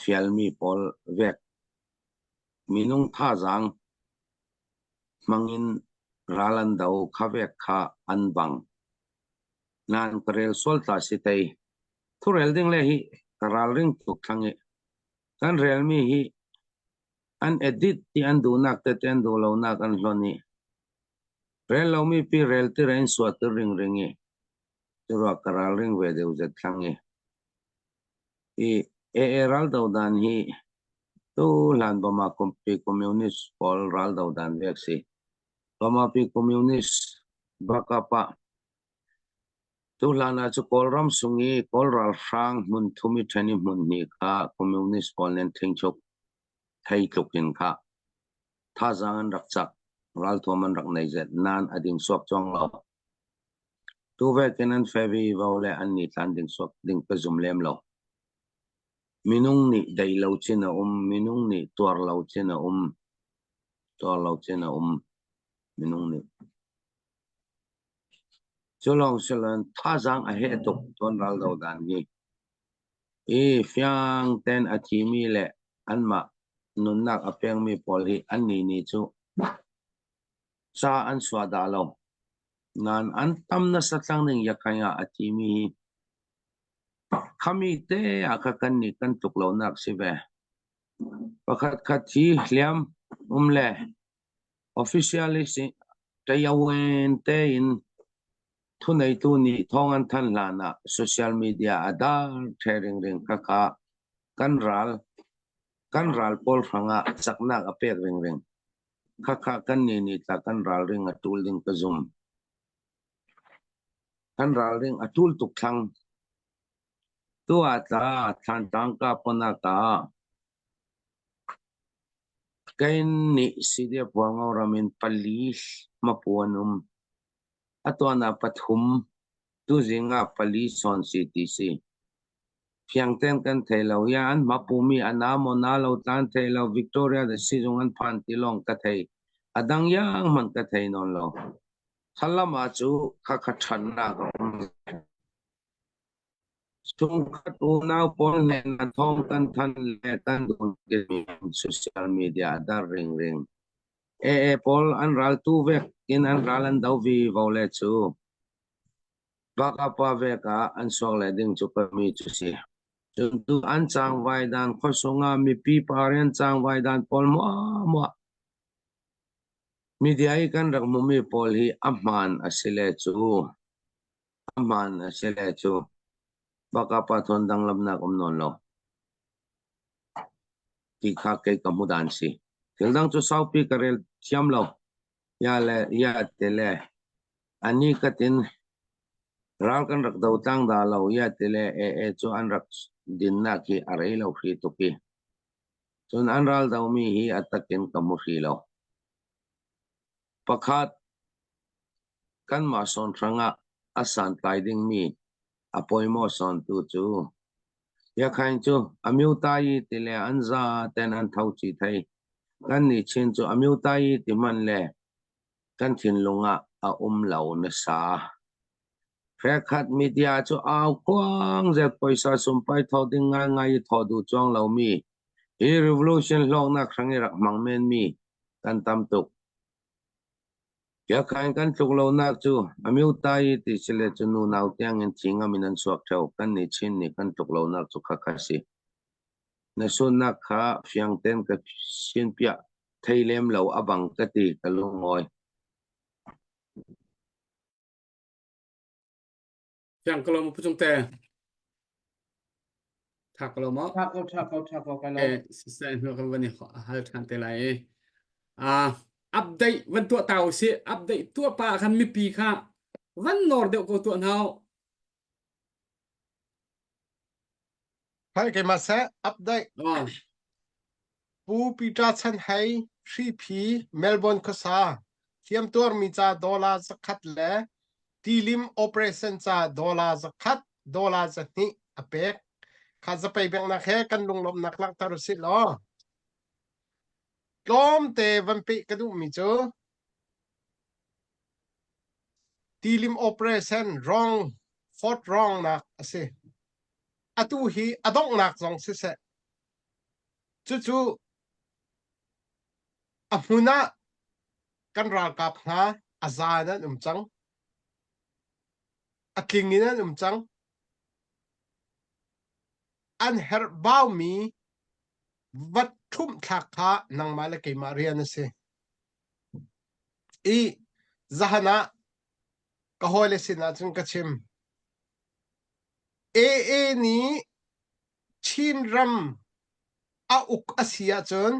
fialmi pawl vek. Minung thazaang hmangin ral an do kha vek kha an bang. Nain ka rel sual tla si tei. Thurel ding le hi ka ralring tuk thlang i kan relmi hi An edit ti an duhnak tete an duh lonak an hlonh i rel lomi pi rel ti in suahter ringring i curuah ka ralring ve deuh zet thlang i i AA raldo dan hi tu hlan Bama pi communist pawl raldo dan vek si. Bama pi communist bakapa Tuhlan ah cu Kawlram sung i Kawl ralhrang hmun thum i ṭhen i hmun hnih kha communist pawl nih an thingchuk thei tluk in kha thazaang an rak cak, ralthuam an rak nei zet nain a ding suak cuang lo. Tu vekin an fe vivo le an ni tlan ding suak ding ka zum lem lo. Minung nih dei lo cin a um, minung nih tuar lo cin a um, tuar lo cin a um, minung nih. Cu lawng si loin thazaang a heh tuk tuan ral do dan hi. I fiang tein a thimi le anmah nunnak a pengmi pawl hi annih nih cu ca an suah dah lo. Nain an tam nasa tlang ning yakhai ah a thimi hi khami te ah kha kannih kan tluk lonak si ve. Pakhat khat hi hliam um le Officially tayawen tein thuneitu nih thawng an thanh hlan ah social media a dar the ringring khakha kan ral kan ral pawl hrangah caknak a pek ringring. Khakha kan nih nih tla kan ralring a tul ding ka zum. Kan ralring a tul tuk thlang. Tu ah tla Thlantlang ka ponak ah Kain nih Sidia Hualngo ram in pali hmapu an um. Atuan ah pathum, tuzing ah pali sawn si ti si. Fiangten kan thei lo. Ya an hmapumi a na maw na lo tlan thei lo. Victoria da sizung an phan ti lawng ka thei. A dang yang hmanh ka thei nawn lo. Thallam ah cu khakha ṭhatnak a um. Chungkhat unau pawl hnenah thawng kan thanh le kan duh social media a dar ringring. AA pawl an ral tu vek in an ral an do vi vo le cu. Bakapa vek ah an suak le ding cu pami cu si. Cun tu an cangvai dan khuasung ah mipi parian cangvai dan pawl muah Media i kan rak hmumi pawl hi a hmaan a si le cu a hmaan a si le cu bakapa thawn danglamnak um nawn lo ti kha kei ka hmu dan si. Thil dang cu saupi ka rel thiam lo. Ya le ya te le ani katin ral kan rak do tlang da lo ya te le e e cu an rak dinnak hi a rei lo hri tuk i Cun an ral domi hi a takin ka hmu hrih lo. Pakhat, kanmah sawnhrang ah a santlai dingmi a pawimawh sawntu cu Yakhain cu Amyutayi ti le an za ten an tho ci thei. Kannih Chin cu Amyutayi ti hmanh le kan thinlung ah a um lo nasa. Hrekhat media cu au khuang zet poisa sumpai thaw ding ngaingai i thawh duh cuang lomi hi revolution hlawknak hrang i rak hmang menmi kan tam tuk. Biakhain kan tluk lonak cu amyutai ti sile cu nu nau tiang in thi ngam in an chuak theo. Kan nih Chin nih kan tluk lonak cu khakha si. Na sunnak kha fiang ten ka sin piah thei lem lo abang ka ti ka lungawi. Fiang ko lo mu pucung te. Tha ko lo mo. Tha ko tha ko tha ko kai lo. Eh sisai hnu kan van i hal than te lai i. Ah update van tuah ta u si update tuah pa khan mipi kha van nor deuh ko tuah hna. Hai keimah seh update. Oh. Pu Peter Chan Hei Hriphi Melbourne khuasa hliamtuarmi ca dollar zakhat le tilim operation ca dollar zakhat dollar zahnih a pek. Kha zapei bengnak he kan lunglawmhnak langhter usih law. Tlawmte van peh ka duhmi cu tilim operation wrong fourth wrong nak a si. Atu hi a donghnak zong siseh cucu a hmun ah kan ralkap hna a za in an um cang. A tling in an um cang. An herh baumi vat ṭhumh thlak kha nangmah le keimah rian a si. I zahan ah ka hawile sinah cun ka chim. AA nih Chinram a uk a si ahcun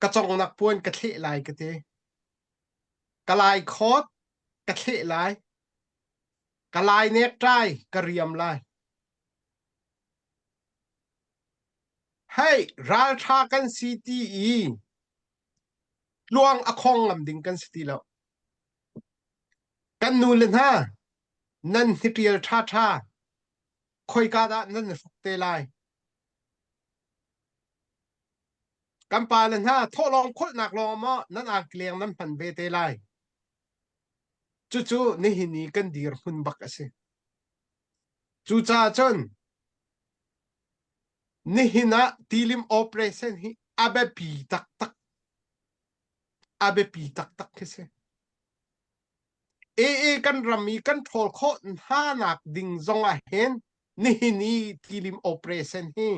ka congnak puan ka thleh lai ka ti. Ka lai khawt ka thleh lai. Ka lai nekṭai ka riam lai. Hei, ralṭha kan si ti i tluang a khong ngam ding kan si ti lo. Kan nu le hna, nan hniṭial ṭhaṭha khoika dah nan i hruk te lai? Kan pa le hna thawhlawm kholhnak lawng maw nan angkleng nan hman ve te lai? Cucu nihin i kan dirhmun bak a si. Cucaah cun nihin ah tilim operation hi a biapi taktak a biapi taktak khi si. AA kan ram i kan ṭhawl khawh hnanak ding zong ah hin nihin i tilim operation hi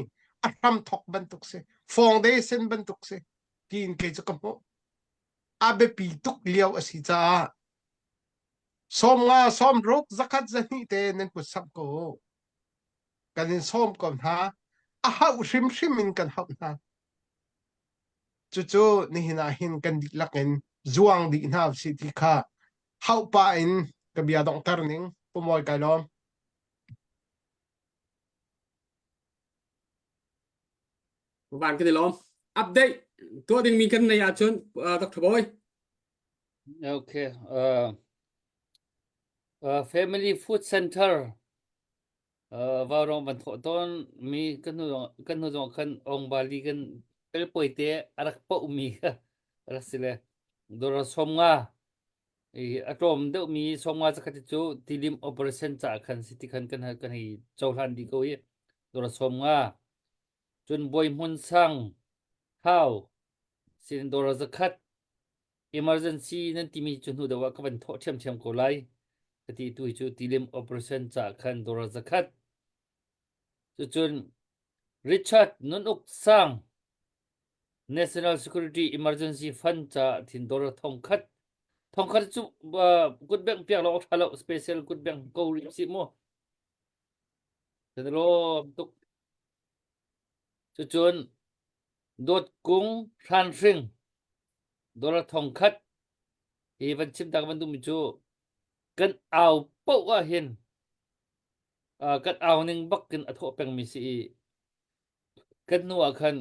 a hramthok bantuk si foundation bantuk si tiin kei cu ka hmuh a biapi tuk lio a si caah 50 60 zakhat zahnih te nan kut samh ko kan in sawm ko hna a hauh hrimhrim in kan hauh hna Cucu nihin ah hin kan dihlak in zuang dih hna usih ti kha hauh pah in ka bia donghter ning Pu Mawi kai lawm. Van kan i lawm. Update tuah dingmi kan nei ahcun uh, Dr. Boy. Okay. Uh, uh, Family Food Center Vaurawng van thawh tawn mi kan hnu kan hnu zong khan ong bali kan pelpoi te a rak poh mi kha rak si le dora som nga. I a tlawm deuhmi 50 zakhat hi cu tilim operation caah khan si ti khan kan kan hei cohlan dih ko i dollar 50. Cun Bawi Hmun Sang Thau sin dollar zakhat emergency nan timi cu hnu deuh ah ka van thawh ṭhiamṭhiam ko lai. Ka ti tu hi cu tilim operation caah khan dollar zakhat. Cucun Richard Nun Uk Sang National Security Emergency Fund caah thin dollar thongkhat thongkhat cu uh, kutbengh piak lo awk ṭha lo special kutbengh ko rih si mu. Kan lawm tuk. Cucun Dawt Kung Hran Hring dollar thongkhat hi van chim tak van duhmi cu kan au paoh ah hin uh, kan au ning bak in a thawh pengmi si i kan hnu ah khan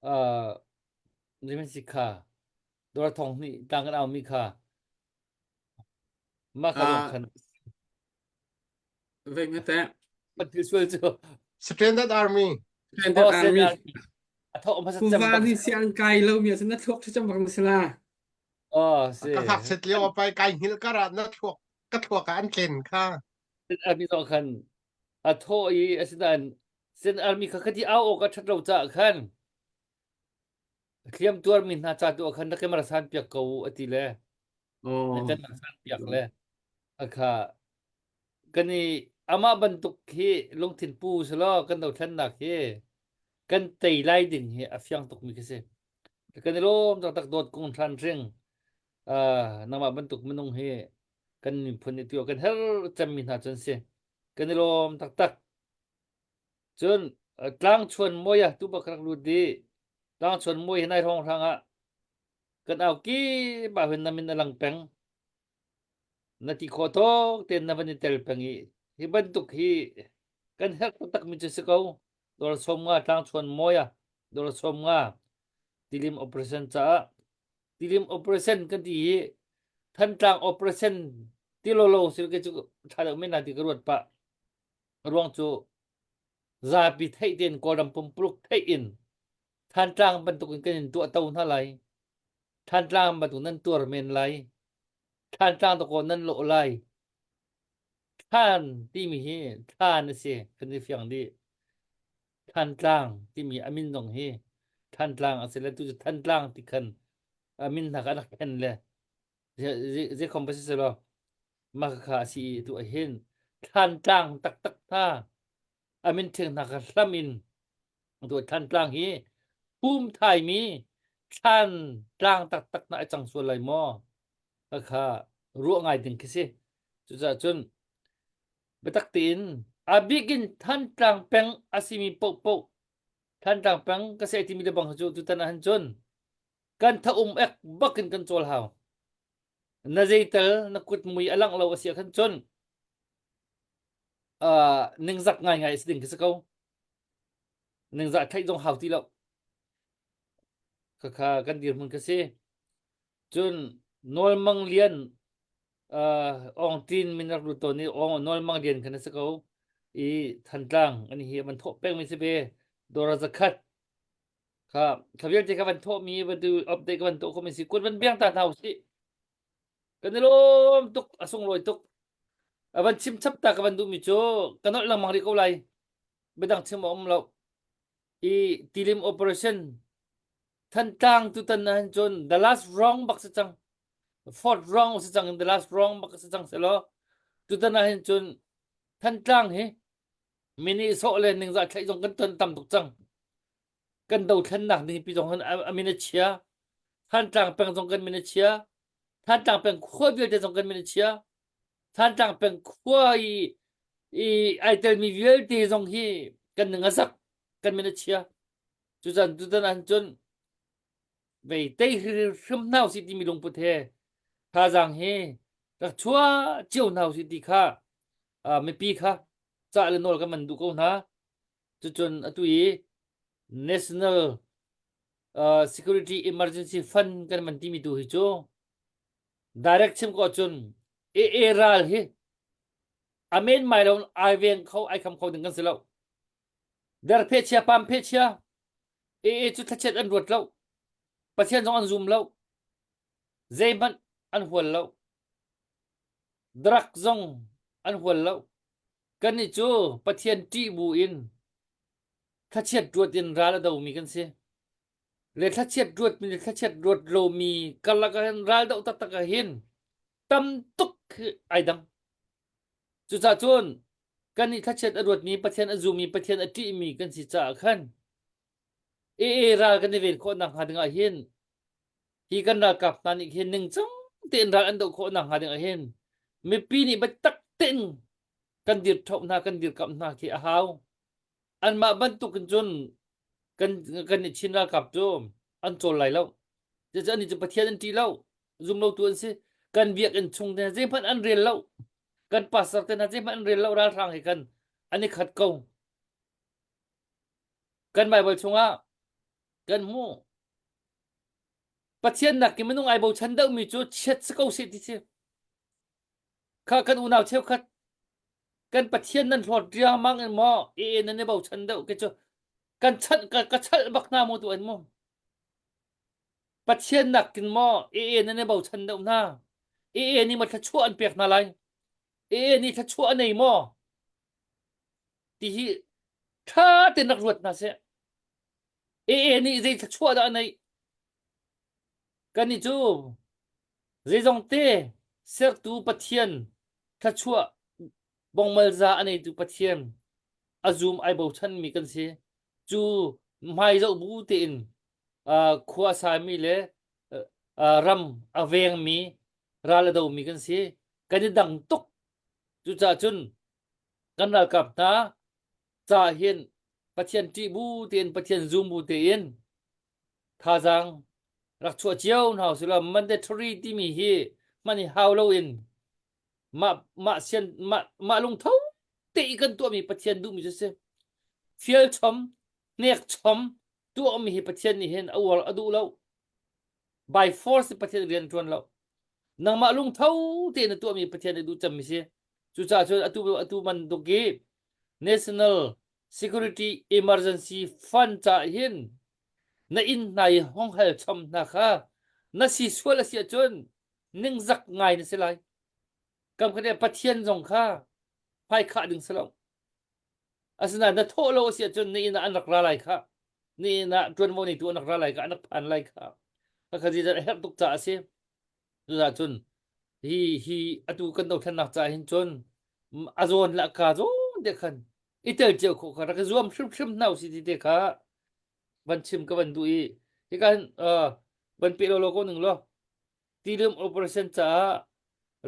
uh, zeiman si kha dollar thong hnih tang kan au mi kha mah kha zong khan Vei me te. Pati sual cu. Standard Army. Standard Oh, Army. A thawh hmasa cem Kuva bak. ni siang kai lo mi asin na thluak thu cem bak na sila. Oh, si. Ka hak set lio pai kai hngil kar ah na thluak ka thluak ah an tlen kha. Army zong khan a thawh i asinain Sen Army kha khati au awk a ṭhat lo caah khan hliam tuarmi hna ca tu ah khan na camera san piak ko u a ti le Oh. kan san piak le akha kan i amah bantuk hi lungthin pu selaw kan dothlennak hi kan tei lai ding hi a fiang tuk mi khi si kan i lawm taktak dawt kung hran hring uh, nangmah bantuk minung hi kan miphun nih tu kan her cemmi hna cun si kan i lawm taktak cun tlangchuan mawi ah tu bak rak lut di tlangchuan mawi hi nai hrawng hrang ah kan au ki ba hun na min a lang peng na ti khawh tawk ten na van i tel peng i hi bantuk hi kan herh taktak mi cu si ko dawr som nga tlangchuan mawi ah dawr som nga tilim operation caah tilim operation kan ti hi Thantlang operation ti lolo sil ke cu tha deuh men ti ka ruat pah ruang cu zapi theih tein Kawlram pumpuluk theih in Thantlang bantuk in kan in tuah to hna lai Thantlang bantuk nan tuar men lai Thantlang dakaw nan lawh lai Thlan timi hi thlan a si kan i fiang dih Thantlang timi a min zong hi Thantlang a si le tu cu Thantlang ti khan a min hna kha an rak thlen le zei khom pa si selaw mah kha a si i tu ah hin Thantlang taktak hna a min theng hna kha hlam in tu Thantlang hi pum thaimi thlan tlang taktak na a cang sual lai maw kha ruah ngai ding khi si cucaah cun Biatak tein a bik in Thantlang peng a simi paohpaoh Thantlang peng ka si ai timi le bang cu tutan ah hin cun kan tha um ek bak in kan cawl hau. Na zeital na kut mui a langh lo a si ah khan cun uh, ningzak ngaingai a si ding khi si ko. Ningzah theih zong hau ti lo. Khakha kan dirhmun ka si. Cun Nawl Mang Lian uh, Awng Tin min rak lut tawn i Awng Nawl Mang Lian khan a si ko i Thantlang an hi van thawh peng mi si ve Dora zakhat kha kha vialte kha van thawh mi van tu update ka van tuah khomi si kun van biang ta hna usih kan i lawm tuk a sunglawi tuk a van chim chap ta ka van duh mi cu ka nolh lengmang rih ko lai biadang chim a um lo i tilim operation Thantlang tutan ah hin cun the last wrong bak si cang. Fourth wrong si cang in the last wrong bak si cang selaw tutan ah hin cun Thantlang hi mini sawh le ningzah thlaih zong kan ton tam tuk cang. Kan dothlennak ding pi zong hin a min a chia. Thantlang peng zong kan min a chia. Thantlang peng khua vialte zong kan min a chia. Thantlang peng khua i i ai telmi vialte zong hi kan ning a zak kan min a chia. Cucan tutan ahcun cun vei tei hrim hna usih timi lungput he thazaang hi rak chuah cio hna usih ti kha uh, mipi kha cah le nawl kan man duh ko hna. Cucun atu i National uh, Security Emergency Fund kan man timi tu hi cu direct chim ko cun AA ral hi amen mai lo ai veng kho ai kham kho ding kan si lo. Derphe chia pam phe chia AA cu thlachiat an ruat lo. Pathian zong an zum lo. Zeihmanh. an hual lo. Drug zong an hual lo. Kannih cu Pathian ṭih bu in thlachiat ruat in ral a domi kan si. Le thlachiat ruatmi le thlachiat ruat lomi karlak ah hin ral doh taktak ah hin tam tuk hi ai dang. Cucaah cun kannih thlachiat a ruatmi, Pathian a zummi, Pathian a ṭihmi kan si caah khan AA ral kan i ven khawh nakhnga ding ah hin hi kan ralkap hna nih hin ningcang tein ral an doh khawh nakhnga ding ah hin mipi nih biatak tein kan dir ṭhoh hna kan dirkamh hna khi a hau. Anmah bantuk in cun kan kan i Chin ralkap cu an cawl lai lo. Cucu annih cu Pathian an ṭih lo. Zumlotu an si. Kan biakinn chung te hna zeihmanh an rel lo. Kan pastor te hna zeihmanh an rel lo. Ralhrang he kan an i khat ko. Kan Bible chungah kan hmuh. Pathian nakin minung ai bochan deuhmi cu chiat si ko seh ti si. Kha kan unau cheukhat kan Pathian nan hlawt riangmang in maw e nan i bochan deuh ke cu kan chanh ka, ka chalh bak hna maw tu an mu. Pathian nakin maw e nan i bochan deuh hna. E nih maw thluachuah an pek hna lai. E nih thluachuah a nei maw? Ti hi ṭha tein rak ruat hna seh. AA nih zei thluachuah dah a neih? Kannih cu zeizong te sertu Pathian thluachuah bongmalza a neitu Pathian a zum ai bochanmi kan si. Cu hmai zoh bu tein uh, khua a sami le uh, ram a vengmi ral a domi kan si. Kan i dang tuk. Cucaah cun kan ralkap hna ca hin Pathian ṭih bu tein Pathian zum bu tein thazaang rak chuah cio hna usih law mandatory timi hi hman i hau loin mah mah sian mah mah lungtho te i kan tuahmi Pathian duhmi cu si. Fial chom, hnek chom tuahmi hi Pathian nih hin a uar a duh lo. By force Pathian rian a ṭuan lo. Nangmah lungtho tein na tuahmi Pathian nih duh cemmi si. Cucaah cun atu atu bantuk i National Security Emergency Fund caah hin na inn hna i hong hal chom hna kha na si sual a si ahcun ningzak ngai na si lai. Kam khat Pathian zong kha hmaikhah ding si lo. Asinain na thawh lo a si ahcun na inn ah an rak ra lai kha. Na inn ah ṭuanvo neitu an rak ra lai kha, an rak phan lai kha. Khakha zeizat a herh tuk caah a si. Cucaah cun hi hi atu kan dothlennak caah hin cun a zawn le a ka zawn te khan i tel cio khawh kha rak i zuam hrimhrim hna usih ti te kha van chim ka van duh i hika hin uh, van pe lo lo ko ning law Tilum operation caah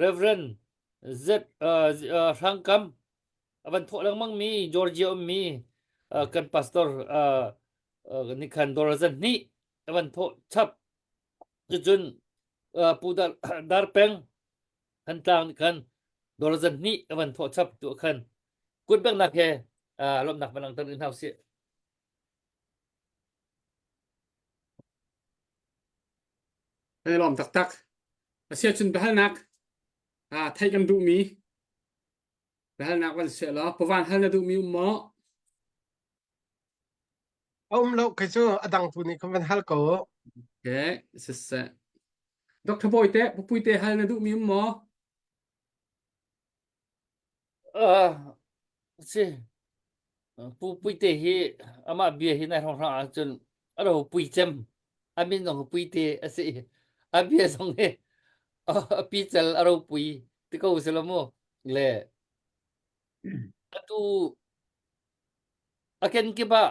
Reverend Z uh, uh, Hrangkam a van thawh lengmang mi Georgia ummi uh, kan pastor uh, uh, nih khan dollar zan hnih a van thawh chap cucun uh, Pu Dar, Dar Peng Thantlang nih khan dollar zan hnih a van thawh chap tu khan kut benghnak he uh, lawmhnak van langhter rih hna usih. Kan i lawm taktak. Asiahcun biahalnak ah theih kan duhmi biahalnak van seh law pavan hal na duhmi um maw? A um lo kei cu a dang tu nih khan van hal ko. Okay, siseh. Dr. Bawi te, Pupui te hal na duhmi um maw? Uh, si Pu Puite hi amah bia hi nai hrawnghrang ahcun a ro pui cem a min zong Puite a si a bia zong hi a pi cel a ro pui ti ko si lo mu le atu a kenkip ah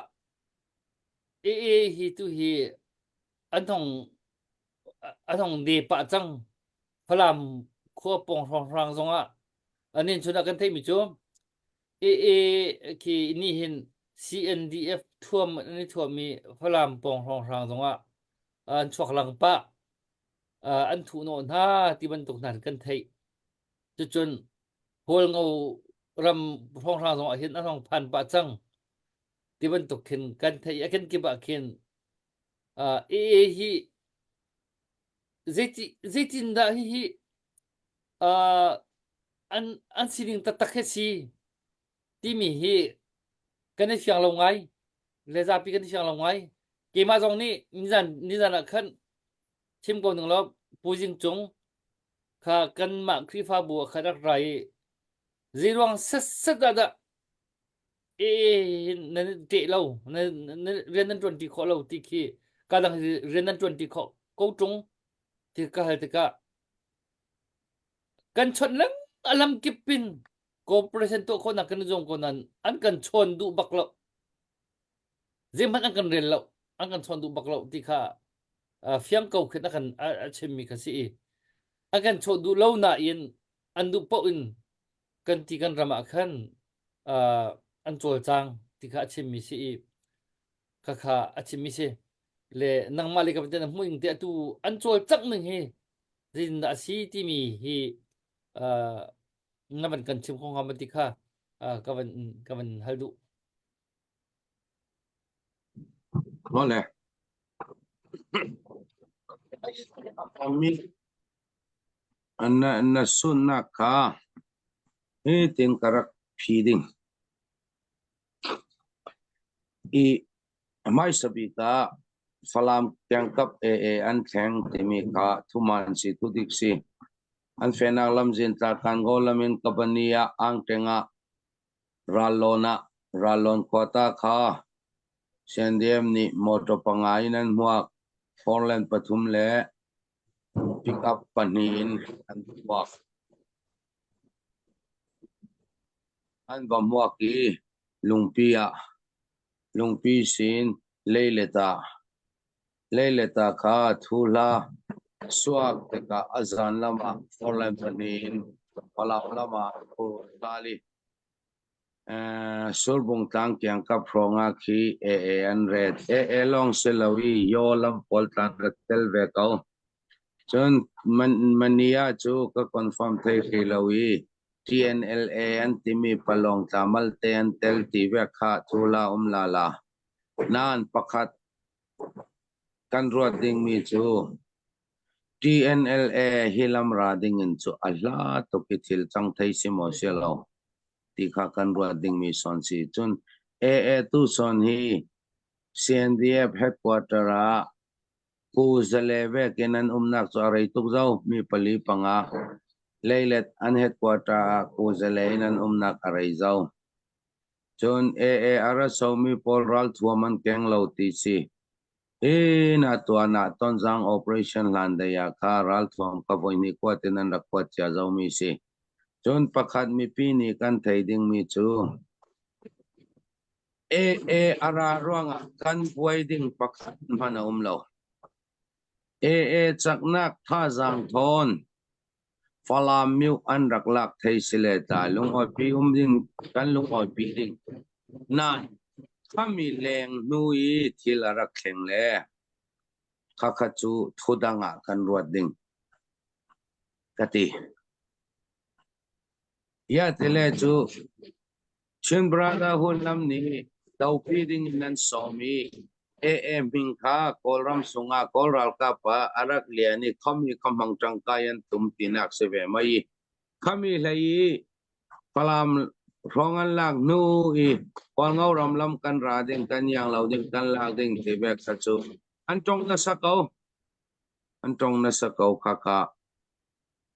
AA hi tu hi an thong an hong de pah cang Falam khua pawng hrawnghrang zongah anin chun ah kan theihmi cu AA khi nih hin CNDF thuam an i thuam i Falam pawng hrawnghrang zongah an chuak lang pah an thuhnawh hna ti bantuk hna kan theih cucun Hualngo ram hrawnghrang zongah hin an hong phan pah cang ti bantuk khin kan theih a kenkip ah khin AA hi zeiti zeitindah hihi uh, an an sining taktak hi si timi hi kan i fiang lo ngai le zapi kan i fiang lo ngai keimah zong nih nizan nizan ah khan chim ko ning law Pu Zing Cung. Kha kanmah Khrihfabu ah khan rak ra i zeiruang setset ah dah ee nan teh lo na rian nan ṭuan ṭi khawh lo ti khi ka dang rian nan ṭuan ṭi khawh ko ṭung ti ka hal tikah kan chawnh leng a lam kip in cooperation tuah khawhnak kan i zuam ko nain an kan chawn duh bak lo zeihmanh an kan rel lo an kan chawn duh bak lo ti kha fiang ko khin a kan a chimmi kha si i a kan chawn duh lo nain an duh paoh in kan ti kan ram ah khan an cawlcang ti kha a chimmi si i khakha a chimmi si le nangmah le ka na hmuh te atu an cawlcangh ning hi zeitindah a si timi hi na van kan chim kho hnga ma ti kha ka van ka van hal duh. Mole. Na na sunnak kha hitin ka rak phi ding. I hmaisa bik ah Falam kiangkap AA an thleng timi kha thuman si thudik si. An fenak lamzin tlakan go lamin Kabani ah Angteng ah Rallawn ah Rallawn khuata kha CNDM nih motor panga in an hmuak. Four lane pathum le pickup pahnih in an hmuak. An va hmuak i lungpi ah lungpi sin leilet ah leilet ah kha thu hla suak tikah a zan lam ah four-lane pahnih in Palau lam ah phur tla i Surbung tlang kiangkap hrawng ah khi AA an ret. AA lawng si lo i Yaw lam pawl tlang rat tel ve ko. Cun Mania cu ka confirm thei hrih lo i TNLA an timi palawng tlamal te an tel ti ve kha cu la um la la. Nain pakhat kan ruat dingmi cu TNLA hi lam ra dingin cu a hla tuk i thil cang thei si maw si lo ti kha kan ruat dingmi sawn si. Cun AA tu sawn hi CNDF headquarter ah Pu Zale vekin an umnak cu a rei tuk zo. Mi pali panga leilet an headquarter ah Pu Zale in an umnak a rei zo. Cun AA a ra somi pawl ralthuam an keng lo ti si. Hi na tuan ah Tonzang operation hlan dei ah kha ralthuam ka voihnih kuat in an rak kuat cia zomi si. Cun pakhat mipi nih kan thei dingmi cu AA a ra ruangah kan buai ding pakhat hmanh a um lo. AA caknak thazaang thawn Falam myu an rak lak thei si le ta lungawipi um ding kan lungawipi ding. Nain khami leng hnu i thil a rak thleng le khakha cu thudang ah kan ruat ding ka ti. Ya tile cu Chin Brotherhood lam nih dopi ding in an sawm i AA hming kha Kawlram sungah Kawl ralkap ah a rak lian i khomi kha hmang ṭangkai an tum tinak si ve mai i khami hlei i Falam hrawng an lak hnu i Hualngo ram lam kan ra ding kan iang lo ding kan lak ding ti ve kha cu an tong nasa ko an tong nasa ko khakha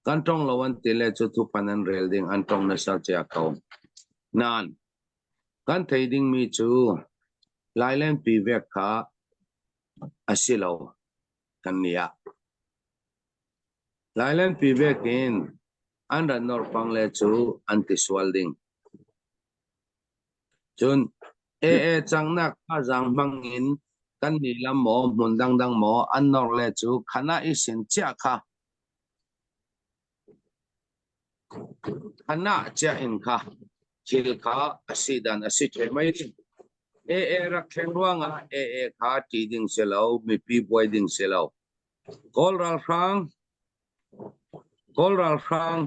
Kan tong lo an ti le cu thuphan an rel ding an tong nasa cia ko. Nain kan thei dingmi cu Lailenpi vek kha a si lo kan nih ah. Lailenpi vek in an rat norpang le cu an ti sual ding. Cun AA cangnak thazaang hmang in kan nih lam maw hmun dangdang maw an nor le cu khana i sin cia kha Khanah cia in kha thil kha a si dan a si ṭheh mei. AA rak thleng ruangah AA kha ṭih ding si lo, mipi buai ding si lo. Kawl ralhrang, Kawl ralhrang,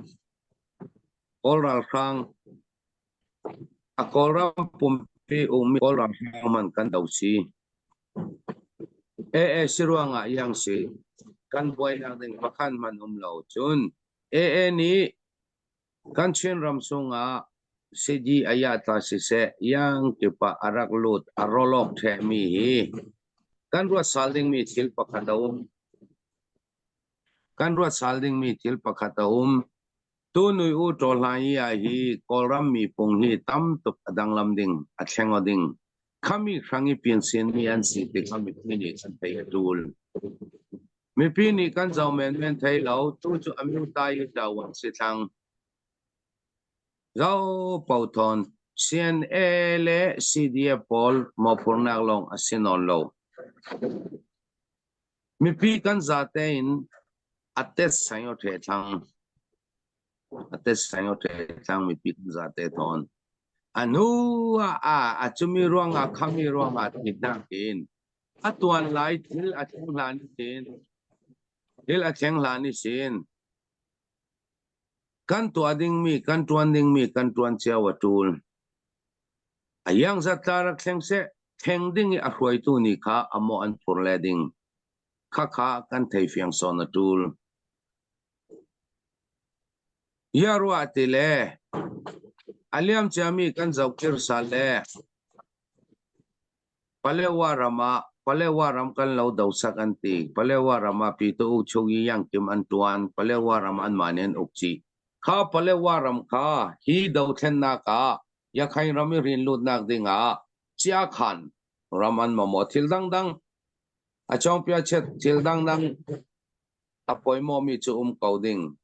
Kawl ralhrang, a Kawlram pumpi ummi Kawl ralhrang man kan do si. AA si ruangah iang si. Kan buainak ding pakhat hmanh um lo. Cun AA nih kan Chinram chungah sidi ayatla siseh iang kip ah a rak lut a rawlawk ṭhehmi hi kan ruat sal dingmi thil pakhat a um. Kan ruat sal dingmi thil pakhat a um. Tu nui u ṭawhlan i ah hi Kawlram mipung hi tam tuk a danglam ding, a thleng aw ding. Khami hrang i piansianmi an si tikah mipi nih kan theih a ṭul. Mipi nih kan zoh menmen thei lo, tu cu a myu-tai i ṭawan si thlang. Zo Pothawn, CNA le CDF pawl mawhphurhnak lawng a si nawn lo. Mipi kan zate in a tet sang o the thlang. A tet sang o the thlang mipi kan zate thawn. A hnu ah a a cumi ruangah khami ruangah thihnak in a tuan lai thil a thleng hlan sin thil a thleng hlan i sin Kan tuah dingmi, kan ṭuan dingmi kan ṭuan cio a ṭul. A iangzat tla rak thleng seh, thleng ding i a hruaitu nih kha a mawh an phur le ding. Khakha kan theifiang sawn a ṭul. Ia ruah ti le a liam ciami kan zohkir sal le Palewa ram ah Palewa ram kan lo dosak an ti. Palewa ram ah Pyito U Chung i Yang Kim an tuan. Palewa ram anmah nih an uk chih. Kha Palewa ram kha hi dothlennak ah Yakhain ram i rin lutnak ding ah Chiakhan ram an mamawh thil dangdang a chawngpia chet thil dangdang a poimawmi cu um ko ding.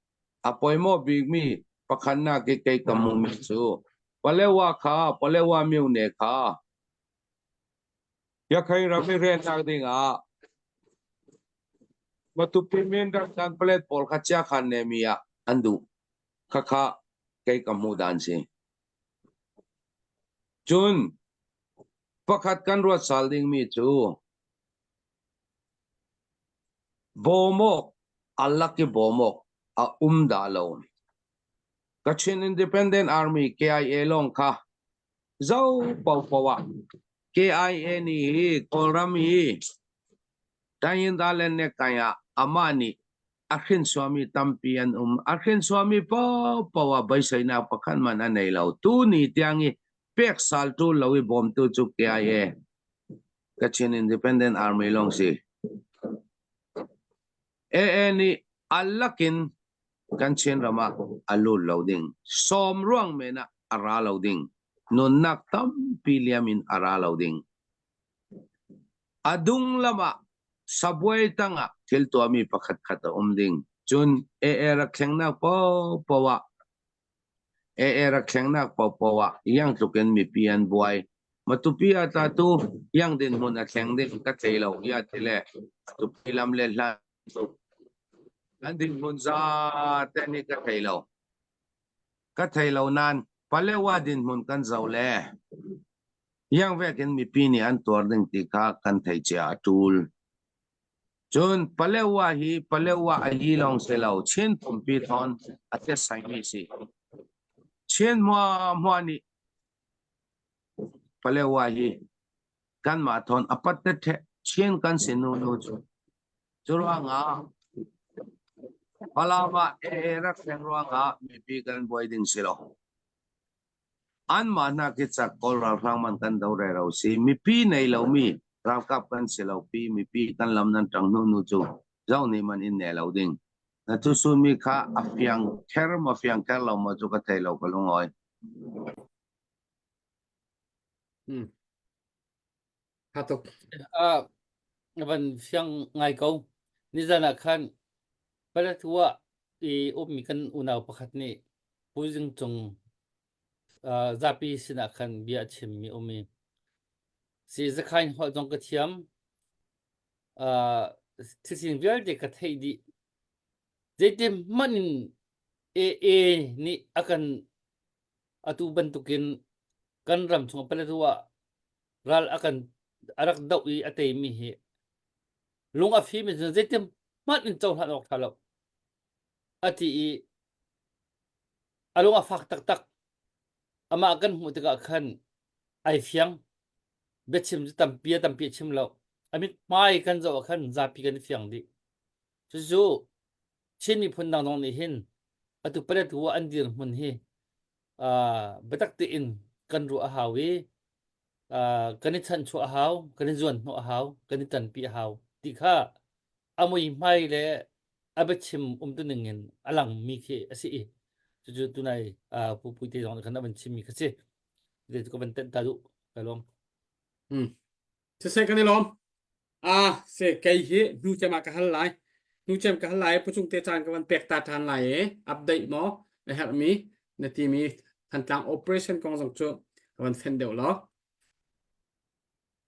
A poimaw bikmi pakhatnak i kei ka hmuhmi cu Palewa kha Palewa myone kha Yakhai ram i riannak ding ah Matupi Mindat kan palet pawl kha chiakhan nemi ah an duh. Khakha kei ka hmuh dan si. Cun pakhat kan ruat sal dingmi cu bawmawk alak i bawmawk a um dah lo. Kachin Independent Army KIA lawng kha zo paohpaoh ah KIA nih hi Kawlram hi Tayinda le Nekai ah amah nih a hrinsuami tampi an um. A hrinsuami paohpaoh ah beiseinak pakhat man a nei lo. Tu ni tiang i pek sal ṭul lo i bawmtu cu KIA Kachin Independent Army lawng si. AA nih alak in kan Chinram ah a lut lo ding. Sawm ruang men ah a ra lo ding. Nunnak tampi liam in a ra lo ding. A dung lam ah sabuai tang ah thil tuahmi pakhat khat a um ding. Cun AA rak thlengnak paohpaoh ah AA rak thlengnak paohpaoh ah iang tluk in mipi an buai. Matupi ah tla tu iang dinhmun a thleng ding ka thei lo ia ti le tupi lam le hlan Kan dinhmun zate nih ka thei lo. Ka thei lo nain Palewa dinhmun kan zoh le iangvek in mipi nih an tuar ding ti kha kan thei cia a ṭul. Cun Palewa hi Palewa a hi lawng si lo Chin pumpi thawn a tetsaimi si. Chin hmuahhmuah nih Palewa hi kanmah thawn a pat te Chin kan si nu nu cu. Curuangah Falam ah AA rak thleng ruangah mipi kan buai ding si lo. Anmah hna khi cak Kawl ralhrang man kan do rero si. Mipi nei lomi ralkap kan si lo pi mipi kan lam nan ṭang hnu nu cu zo nih man in ne lo ding. Na thusunmi kha a fiang kher maw fiang kher lo maw cu ka thei lo ka lungawi. Hmm. Tha tuk. Ah, van fiang ngai ko. Nizan ah khan Paletwa i ummi kan unau pakhat nih Pu Zing Cung uh, zapi sinah khan bia a chimmi um i si zakhain holh zong ka thiam uh, thilsin vialte ka theih dih zeitin hmanh in AA nih a kan atu bantukin kan ram chung Paletwa ral a kan a rak doh i a teimi hi lung a fim in cun zeitin hmanh in cohlan awk ṭha lo a ti i a lung a fak taktak amah kan hmuh tikah khan ai fiang biachim cu tampi a tampi a chim lo a mithmai kan zoh ah khan zapi kan i fiang dih cucu Chin miphun dang zong nih hin atu Paletwa an dirhmun hi uh, biatak tein kan ruah a hau i uh, kan i chanchuah a hau, kan i zuanhnawh a hau, kan i ṭanpi a hau ti kha a muihmai le A biachim umtuning in a langmi khi a si i cucu tunai uh, Pu Puite zong nih khan a van chimmi kha si. Te ka van tenh ta duh ka lawm. Hmm. Siseh kan i lawm. Ah, se kei hi hnu cem ah ka hal lai. Hnu cem ka hal lai pucung te caan ka van pek ta ṭhan lai i update maw na herhmi na timi Thantlang operation kong zong cu ka van fenh deuh law.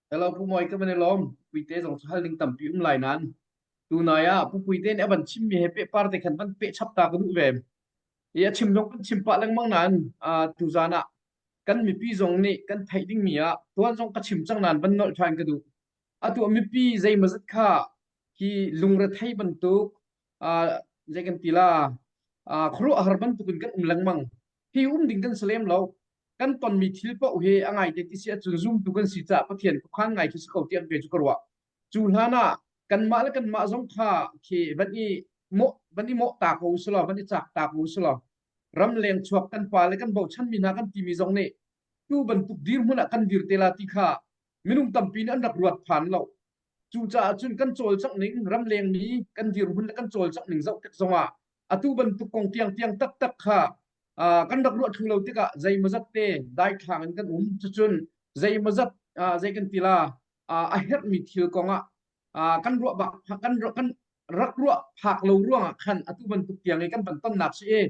Hello Pu Mawi ka van i lawm. Puite zong cu hal ding tampi um lai nain tunai ah Pu Puite nih a van chimmi he pehpar te khan van peh chap ta ka duh ve. I a chim zong kan chim pah lengmang nain uh, tuzan ah kan mipi zong nih kan theih dingmi ah tuan zong ka chim cang nain van nolh ṭhan ka duh. Atu ah mipi zeimawzat kha hi lungrethei bantuk uh, zei kan ti la uh, khuaruahhar bantuk in kan um lengmang. Hi um ding kan si lem lo. Kan tonmi thil paoh hi a ngaite ti si ahcun zumtu kan si caah Pathian khuakhan ngai khi si ko tiah kei cu ka ruah. Cu hlan ah kanmah le kanmah zong kha khi van i mawh van i mawh ta ko usih law van i cak ta ko usih law ramleng chuak kan pa le kan bochanmi hna kan timi zong nih tu bantuk dirhmun ah kan dir te la ti kha minung tampi nih an rak ruat phan lo. Cucaah cun kan cawlcangh ning ramleng mi kan dirhmun le kan cawlcangh ning zoh tik zongah atu bantuk kong tiangtiang taktak kha uh, kan rak ruah thlu lo tikah zeimawzat te daithlang in kan um cucun zeimawzat uh, zei kan ti la uh, a herhmi thil kongah uh, kan ruah bak kan kan rak ruah phak lo ruangah khan atu bantuk tiang i kan van tonnak si i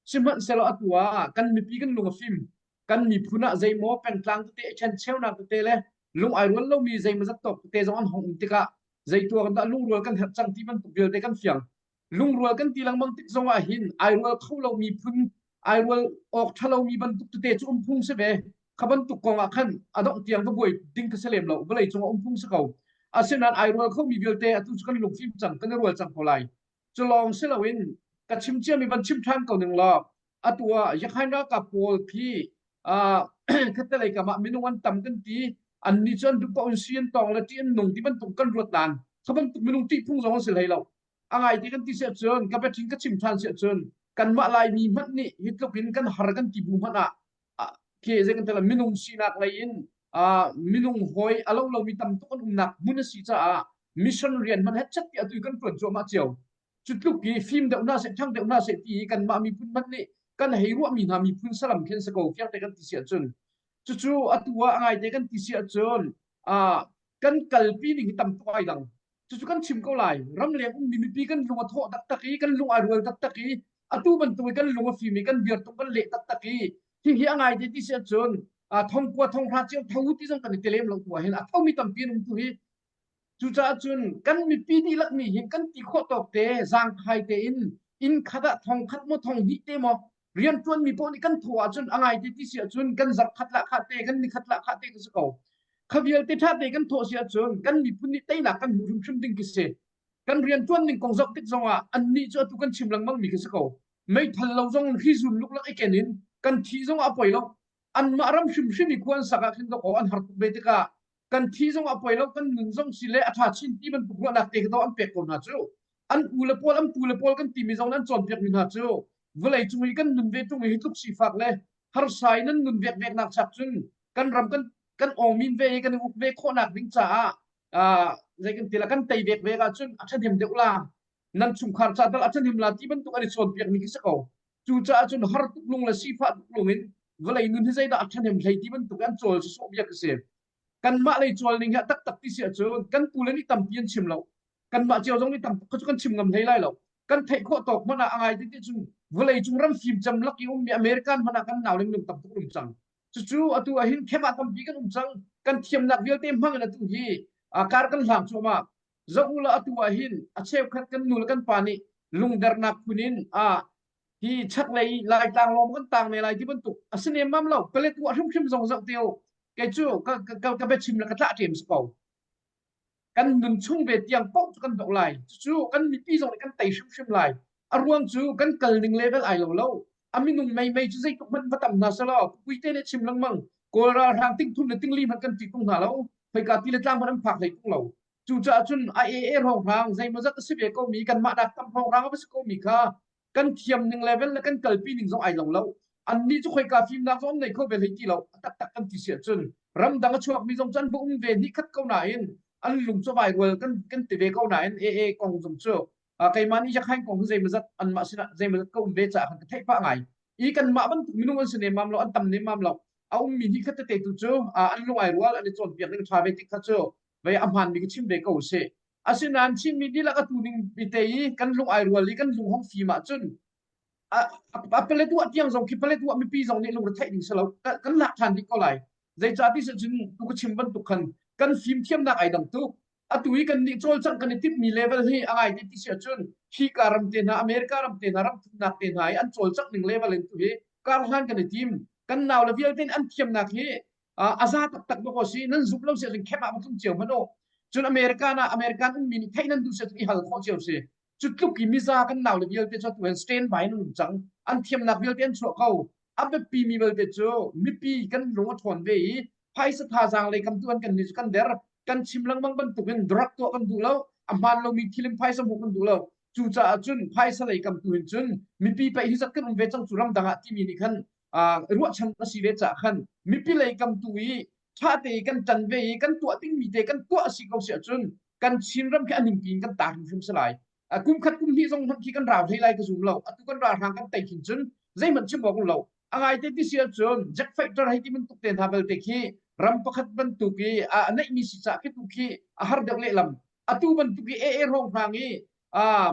sihmanhsehlaw atu ah kan mipi kan lung a fim kan miphun ah zeimaw pengtlang tete a ṭhencheunak tete le lung ai rual lomi zeimawzat tawk tete zong an hong um tikah zeituak dah lungrual kan herh cang ti bantuk vialte kan fiang lungrual kan ti lengmang tik zong ah hin ai rual kho lo miphun ai rual awk ṭha lomi bantuk tete cu um phung si ve kha bantuk kong ah khan a dongh tiang va buai ding ka si lem lo vawlei cung ah um phung si ko asinain ai rual khomi vialte atu cu kan lungfim cang kan i rual cang ko lai cu lawng si loin ka chim ciami van chim ṭhan ko ning law atu ah Yakhain ralkap pawl khi khattelei kam ah minung an tam kan ti annih cu an duh paoh in si an tawng le ṭih an nung ti bantuk kan ruat nain kha bantuk minung ṭih phung zong an si hlei lo a ngai ti kan ti siah cun ka biaṭhing ka chim ṭhan siah cun kanmah Laimi hmanh nih hi tluk in kan har kan ti bu hmanh ah khi zei kan ti minung sinak lei in minung hawi a lo lomi tam tuk an umnak hmun a si caah mission rian hmanh hetchet ti atu kan ṭuan cuahmah cio cu tluk i fim deuh hna seh ṭhang deuh hna seh ti i kanmah miphun hmanh nih kan hei ruahmi hna miphun salam khin si ko fiangte kan ti si ahcun cucu atu ah a ngaite kan ti si ahcun kan kalpi ning hi tam tuk ai dang cucu kan chim ko lai ramleng ummi mipi kan lung a thawh taktak i kan lung ai rual taktak i atu bantuk i kan lung a fim i kan biartung kan leh taktak i hihi a ngai te ti si ahcun thongkua thonghra cio tho ti zong kan i te lem lo tu ah hin a thomi tampi an um tu hi cucaah cun kan mipi dihlak nih hin kan ti khawh tawk te zaangkhai tein inn khat ah thong khat maw thong hnih te maw rianṭuanmi paoh nih kan thaw ahcun a ngai te ti si ahcun kan zarh khat lah khah te kan ni khat lah khah te ka si ko kha vialte ṭha te kan thawh si ahcun kan miphun nih teinak kan hmuh hrimhrim ding khi si kan rianṭuan ning kong zoh tik zongah annih cu atu kan chim lengmang mi khi si ko meithal lo zong hri zun luklak i ken in kan thi zong a poi lo anmah ram hrimhrim i khua an sak ah khin dawkaw an har tuk ve tikah kan thi zong a poi lo kan nun zong si le a ṭha chin ti bantuk ruahnak te kha an pek ko hna cu an u le pawl an pu le pawl kan timi zong an cawnpiak mi hna cu vawlei cung i kan nun ve ṭung i hi tluk sifak le harsa in an nun vek vek nak chak cun kan ram kan kan awngmin ve i kan i uk ve khawhnak ding caah zei kan ti la kan tei vek vek ahcun a ṭhahnem deuh la nan chungkhar ca tal a ṭhahnem la ti bantuk an i cawnpiak mi khi si ko cucaah cun har tuk lung le sifah tuk lung in vawlei nun hi zeidah a ṭhahnem hlei ti bantuk an cawl sawsawh bia ka si kanmah lei cawl ning hi a taktak ti si ahcun kan pu le nih tampi an chim lo kanmah cio zong nih tam tuk cu kan chim ngam hlei lai lo kan theih khawh tawk hmanh ah a ngai ti ti cun vawlei cung ram fim cem lak i ummi American hmanh ah kan nau ling nung tam tuk um cang cucu atu ah hin khem ah tampi kan um cang kan thiamnak vialte hmang in atu hi kar kan hlang cuahmah zoh u law atu ah hin a cheukhat kan nu le kan pa nih lungdernak phun in a hi chaklei laitlang lawng kan tang ne lai ti bantuk a si nemmam lo paletwa hrimhrim zong zoh te u kei cu ka ka ka biachim le ka tlah ṭem si ko kan nun chung ve tiang paoh cu kan doh lai cucu kan mipi zong nih kan tei hrimhrim lai a ruang cu kan kal ning level ai lo lo a minung mei mei cu zeitluk hmanh va tam hna selaw puite nih chim lengmang kawl ralhrang ting thum le ting li hmanh kan ti tung hna lo khoika ti le tlang hmanh an phak hlei tung lo cucaah cun a e e hrawnghrang zeimawzat a si ve ko mi kanmah nak tam hrawnghrang a va si ko mi kha kan thiam ning level le kan kalpi ning zong ai lo lo annih cu khoika fimnak zong an nei kho ve hlei ti lo a taktak kan ti si ahcun ramdang a chuakmi zong cu an va um ve hnih khat ko nain an lung cu vai rual kan kan ti ve ko nain e e kong zong cu. Keimah nih Yakhain kong hi zeimawzat anmah sinah zeimawzat ka um ve caah khan ka theih pah ngai. I kanmah bantuk minung an si nemmam lo, an tam nemmam lo. A ummi hi khat tete tu cu an lung ai rual, an i cawnpiak ning ṭha ve tik kha cu vei a hmaanmi ka chim ve ko sih. Asinain Chinmi dihlak atu ning te i kan lung ai rual i kan lung hong fim ahcun a a Paletwa tiang zong khi Paletwa mipi zong nih lungre theih ding si lo kan lak ṭhan dih ko lai. Zeicah ti cun tu ka chim bantuk khan kan fimthiamnak ai dang tuk. Atu i kan nih cawlcangh kan i timhmi level hi a ngai te ti si ahcun hi ka ram te hna America ram te hna ram thumnak te hna i an cawlcangh ning level in tu hi kar hlan kan i tim. Kan nau le vialte an thiamnak hi a za taktak bak si nan zumh lo si ahcun camp ah va tlung cio hmanh u. Cun American ah American ummi nih theih nan duh si ahcun i hal khawh cio si. Cu tluk i miza kan nau le vialte cu atu hin stand by in an um cang. An thiamnak vialte an chuah ko. A biapi mi vialte cu mipi kan lung a ṭhawn ve i phaisa thazaang lei kam tu an kan nih cu kan der. Kan chim lengmang bantukin drug tuah kan duh lo. A hmaan lomi thil in phaisa hmuh kan duh lo. Cucaah cun phaisa lei kam tu hin cun mipi pei hi zat kan um ve cang cu ramdang ah timi nih khan ruahchan a si ve caah khan mipi lei kam tu i ṭha te i kan ṭan ve i kan tuah dingmi te kan tuah a si ko si ahcun kan Chinram khi a ningpi in kan tar hrimhrim si lai. Kum khat kum hnih zong hmanh khi kan rau hlei lai ka zum lo. Atu kan ralhrang kan tei khin cun zeihmanh chim awk lo. A ngaite ti si ahcun Jack Fighter hei ti bantuk te hna belte khi ram pakhat bantuk i a neihmi si cah khi tu khi a har deuh lehlam. Atu bantuk i AA hrawnghrang i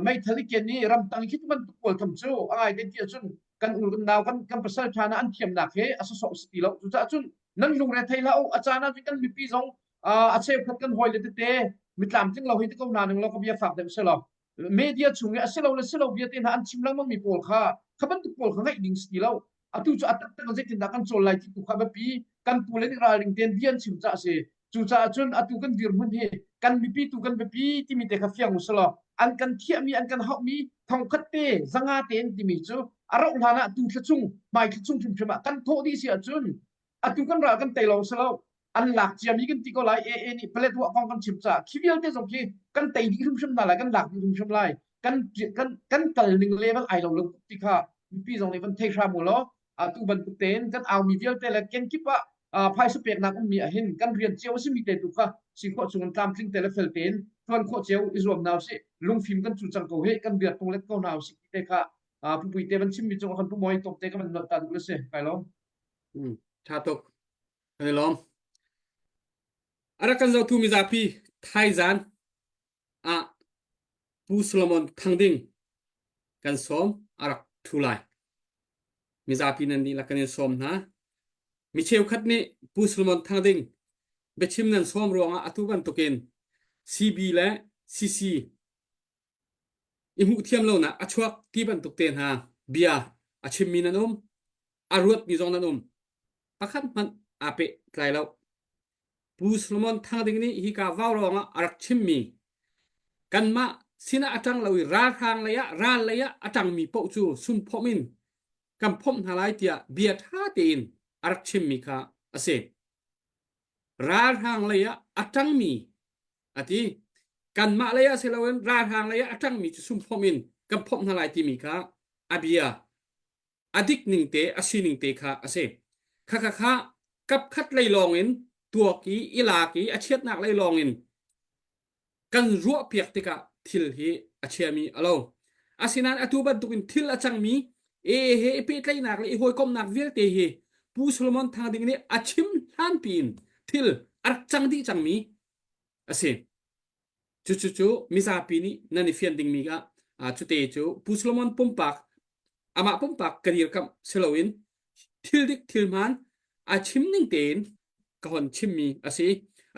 meithal i ken i ramtang khi bantuk pawl tham cu a ngaite ti ahcun kan ul kan nau kan kan pasal ṭha na an thiamnak he a sawsawh si ti lo. Cucaah cun nan lungre thei hlah u. A caan ah cun kan mipi zong a cheukhat kan hawile tete mitlamtling lo hi ti ko hna ning law ka bia fak deuh selaw media chung i a si lo le si lo bia te hna an chim lengmang mi pawl kha kha bantuk pawl kha ngaih ding si ti lo atu cu a taktak in zeitindah kan cawl lai ti tu kha biapi kan pu le nih ralring tein bia an chim caah si cucaah cun atu kan dirhmun hi kan mipi tu kan biapi timi te kha fiang u selaw an kan thiahmi an kan hauhmi thongkhat te zanga te in timi cu a rauh hlan ah tu thla chung hmai thla chung hrimhrim ah kan thawh dih si ahcun atu kan ral kan tei lawng si lo an lak ciami kan ti ko lai AA nih paletwa kong kan chim caah khi vialte zong khi kan tei dih hrimhrim hna lai kan lak dih hrimhrim lai kan kan kan kal ning level ai lo lo tuk ti kha mipi zong nih van thei hram u law atu bantuk tein kan aumi vialte le kenkip ah phaisa peknak ummi ahhin kan rian cio a simi te tu kha si khawh chung in tlamtling te le fel tein tuan khawh cio i zuam hna usih lungfim kan cu cang ko hi kan biak tung let ko hna usih ti te kha pupui te van chimmi cung ah kan pu moi tom te ka van nolh ta duh le si kai lawm Ṭha tuk. Kan i lawm. A rak kan zohtu mizapi thaizan ah Pu Solomon Thangding kan sawm a rak ṭhu lai. Mizapi nan dihlak kan in sawm hna. Mi cheukhat nih Pu Solomon Thangding biachim nan sawm ruangah atu bantukin CB le CC i hmuh thiam lonak a chuak ti bantuk te hna bia a chimmi nan um a ruatmi zong nan um pakhat hmanh aa peh tlai lo Pu Solomon Thangding nih hika vaurawng ah a rak chimmi kanmah sinah a ṭang lo i ralhrang lei ah ral lei ah a ṭangmi paoh cu sumphawm in kan phomh hna lai tiah bia ṭha tein a rak chimmi kha a si. Ralhrang lei ah a ṭangmi a ti kanmah lei ah si loin ralhrang lei ah a ṭangmi cu sumphomh in kan phomh hna lai timi kha a bia a dik ning te a sining te kha a si kha kha kha kap khat lei lawng in tuak i i lak i a chiatnak lei lawng in kan ruahpiak tikah thil hi a chiami a lo. Asinain atu bantukin thil a cangmi AA he i pehtlaihnak le i hawikomhnak vialte hi Pu Solomon Thang Ding nih a chim hlanpi in thil a rak cang dih cangmi a si. Cucu cu mizapi nih nan i fian dingmi ah cute cu Pu Solomon pumpak amah pumpak ka dirkamh si loin thil dik thil hmaan a chim ning tein ka hon chimmi a si.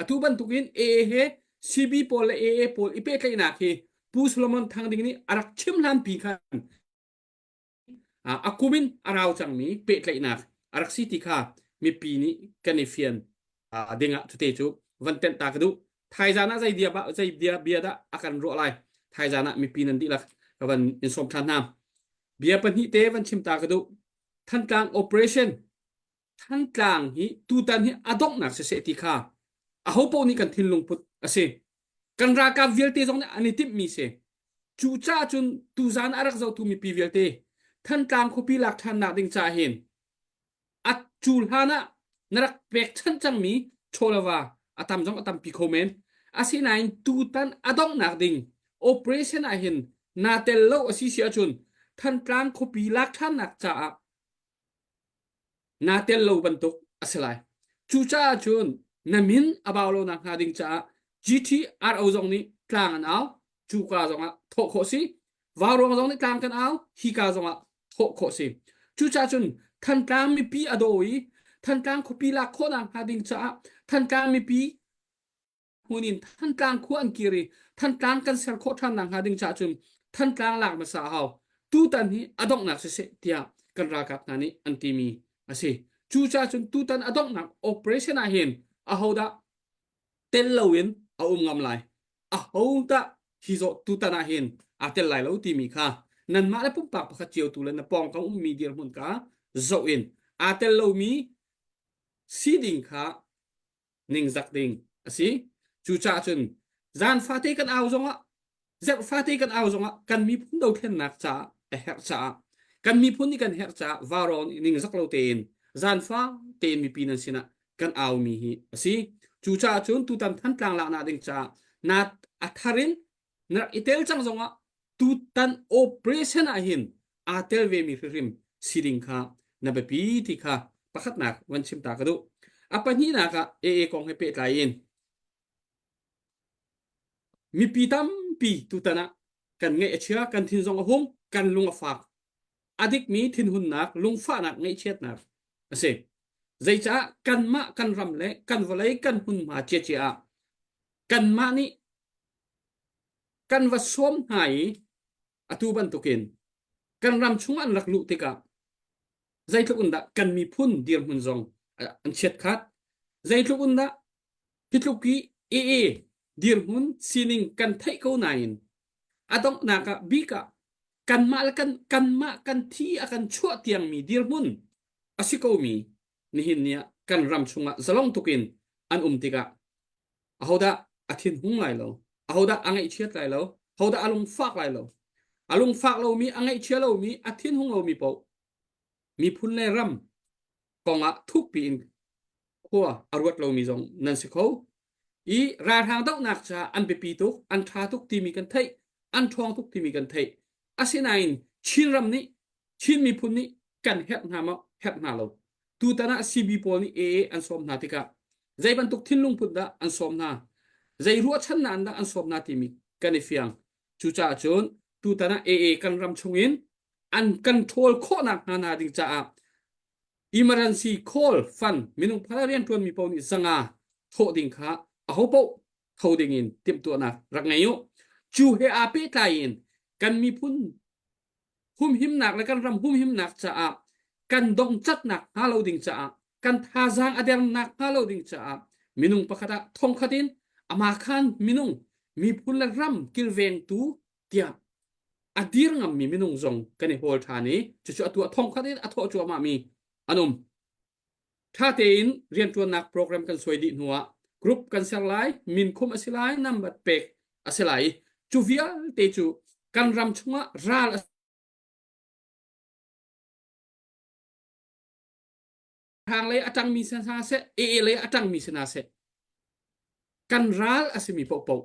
Atu bantukin AA he CB pawl le AA pawl i pehtlaihnak hi Pu Solomon Thang Ding nih a rak chim hlanpi khan a kum in a rau cangmi pehtlaihnak a rak si ti kha mipi nih kan i fian dingah cute cu van tenh ta ka duh. Thaizan ah zei dia zei dia bia dah a kan ruah lai. Thaizan ah mipi nan dihlak ka van in sawm ṭhan hna. Bia pahnih te van chim ta ka duh. Thantlang operation Thantlang hi tutan hi a donghnak siseh ti kha aho paoh nih kan thinlung put a si. Kan ralkap vialte zong nih an i timhmi si. Cucaah cun tuzan a rak zohtu mipi vialte Thantlang khuapi lak ṭhannak ding ca hin a cu hlan ah na rak pekchanh cangmi chawlava a tam zong a tampi kho men. Asinain tutan a donghnak ding operation ah hin. Naa tel lo a si si ahcun Thantlang khuapi lak ṭhannak caah naa tel lo bantuk a si lai. Cucaah cun na min a bau lo nak hnga ding caah GTRO zong nih tlang an au, cuka zongah thawh khawh si. Vauruang zong nih tlang kan au, hika zongah thawh khawh si. Cucaah cun Thantlang mipi a daw i Thantlang khuapi lak khawhnak hnga ding caah Thantlang mipi hmun in Thantlang khua an kir i Thantlang kan ser khawh ṭhan nak hnga ding caah cun Thantlang lak hmasa a hau. Tutan hi a donghnak siseh tiah kan ralkap hna nih an timi a si. Cucaah cun tutan a donghnak operation ah hin ahodah tel loin a um ngam lai. Ahodah hi zawh tutan ah hin aa tel lai lo timi kha nanmah le pumpak pakhat cio tu le na pawngkam ummi dirhmun kha zoh in aa tel lomi si ding kha ningzak ding a si. Cucaah cun zan fate kan au zongah zerh fate kan au zongah kan miphun dothlennak caah a herh caah kan miphun nih kan herh caah vaurawng nih ningzak lo tein zanfa tein mipi nan sinah kan aumi hi a si. Cucaah cun tutan Thantlang laknak ding caah na a thar in na rak i tel cang zongah tutan operation ah hin aa tel vemi hrimhrim si ding kha na biapi ti kha pakhatnak van chim ta ka duh. A pahnihnak ah AA kong he pehtlai in mipi tampi tutan ah kan ngaih a chia, kan thin zong a hung, kan lung a fak. A dikmi thinhunnak, lungfahnak, ngaihchiatnak a si. Zeicah kanmah kan ram le kan vawlei kan hmunhma ciacia ah kanmah nih kan va sawm hna i atu bantukin kan ram chung an rak luh tikah zeitluk in dah kan miphun dirhmun zong an chiat khat zeitluk in dah hi tluk i AA dirhmun sining kan theih ko nain a donghnak ah bik ah kanmah le kan kanmah kan thi a kan chuah tiangmi dirhmun a si ko mi nihin ni ah kan ram chungah zalong tukin an um tikah ahodah a thinhung lai lo ahodah a ngaihchiat lai lo ahodah a lungfak lai lo a lungfak lomi a ngaihchia lomi a thinhung lomi paoh miphun le ram kongah thukpi in khua a ruat lomi zong nan si kho i ralhrang dohnak caah an biapi tuk an ṭha tuk timi kan theih an ṭhawng tuk timi kan theih asinain Chinram nih Chin miphun nih kan herh hna maw herh hna lo tutan ah CB pawl nih AA an sawm hna tikah zei bantuk thinlung put dah an sawm hna zei ruahchannak dah an sawm hna timi kan i fiang cucaah cun tutan ah AA kan ram chungin an kan ṭhawl khawhnak hna hna ding caah emergency call fund minung phala rianṭuan mi paoh nih zanga thawh ding kha aho paoh tho ding in timhtuahnak rak ngei u cu he aa pehtlai in kan miphun humhimnak le kan ram humhimnak caah kan dongcatnak hnga lo ding caah kan thazaang a dernak hnga lo ding caah minung pakhat ah thongkhat in amah khan minung miphun le ram kilvengtu tiah a dir ngammi minung zong kan i hawl ṭhan i cucu a tuah thongkhat in a thawh cuahmah mi an um. Ṭha tein rianṭuannak program kan suai dih hnuah group kan ser lai, minkhum a si lai, number pek a si lai i cu vialte cu kan ram chungah ral a hrang lei a ṭangmi si hna seh, AA lei a ṭangmi si hna seh, kan ral a simi paohpaoh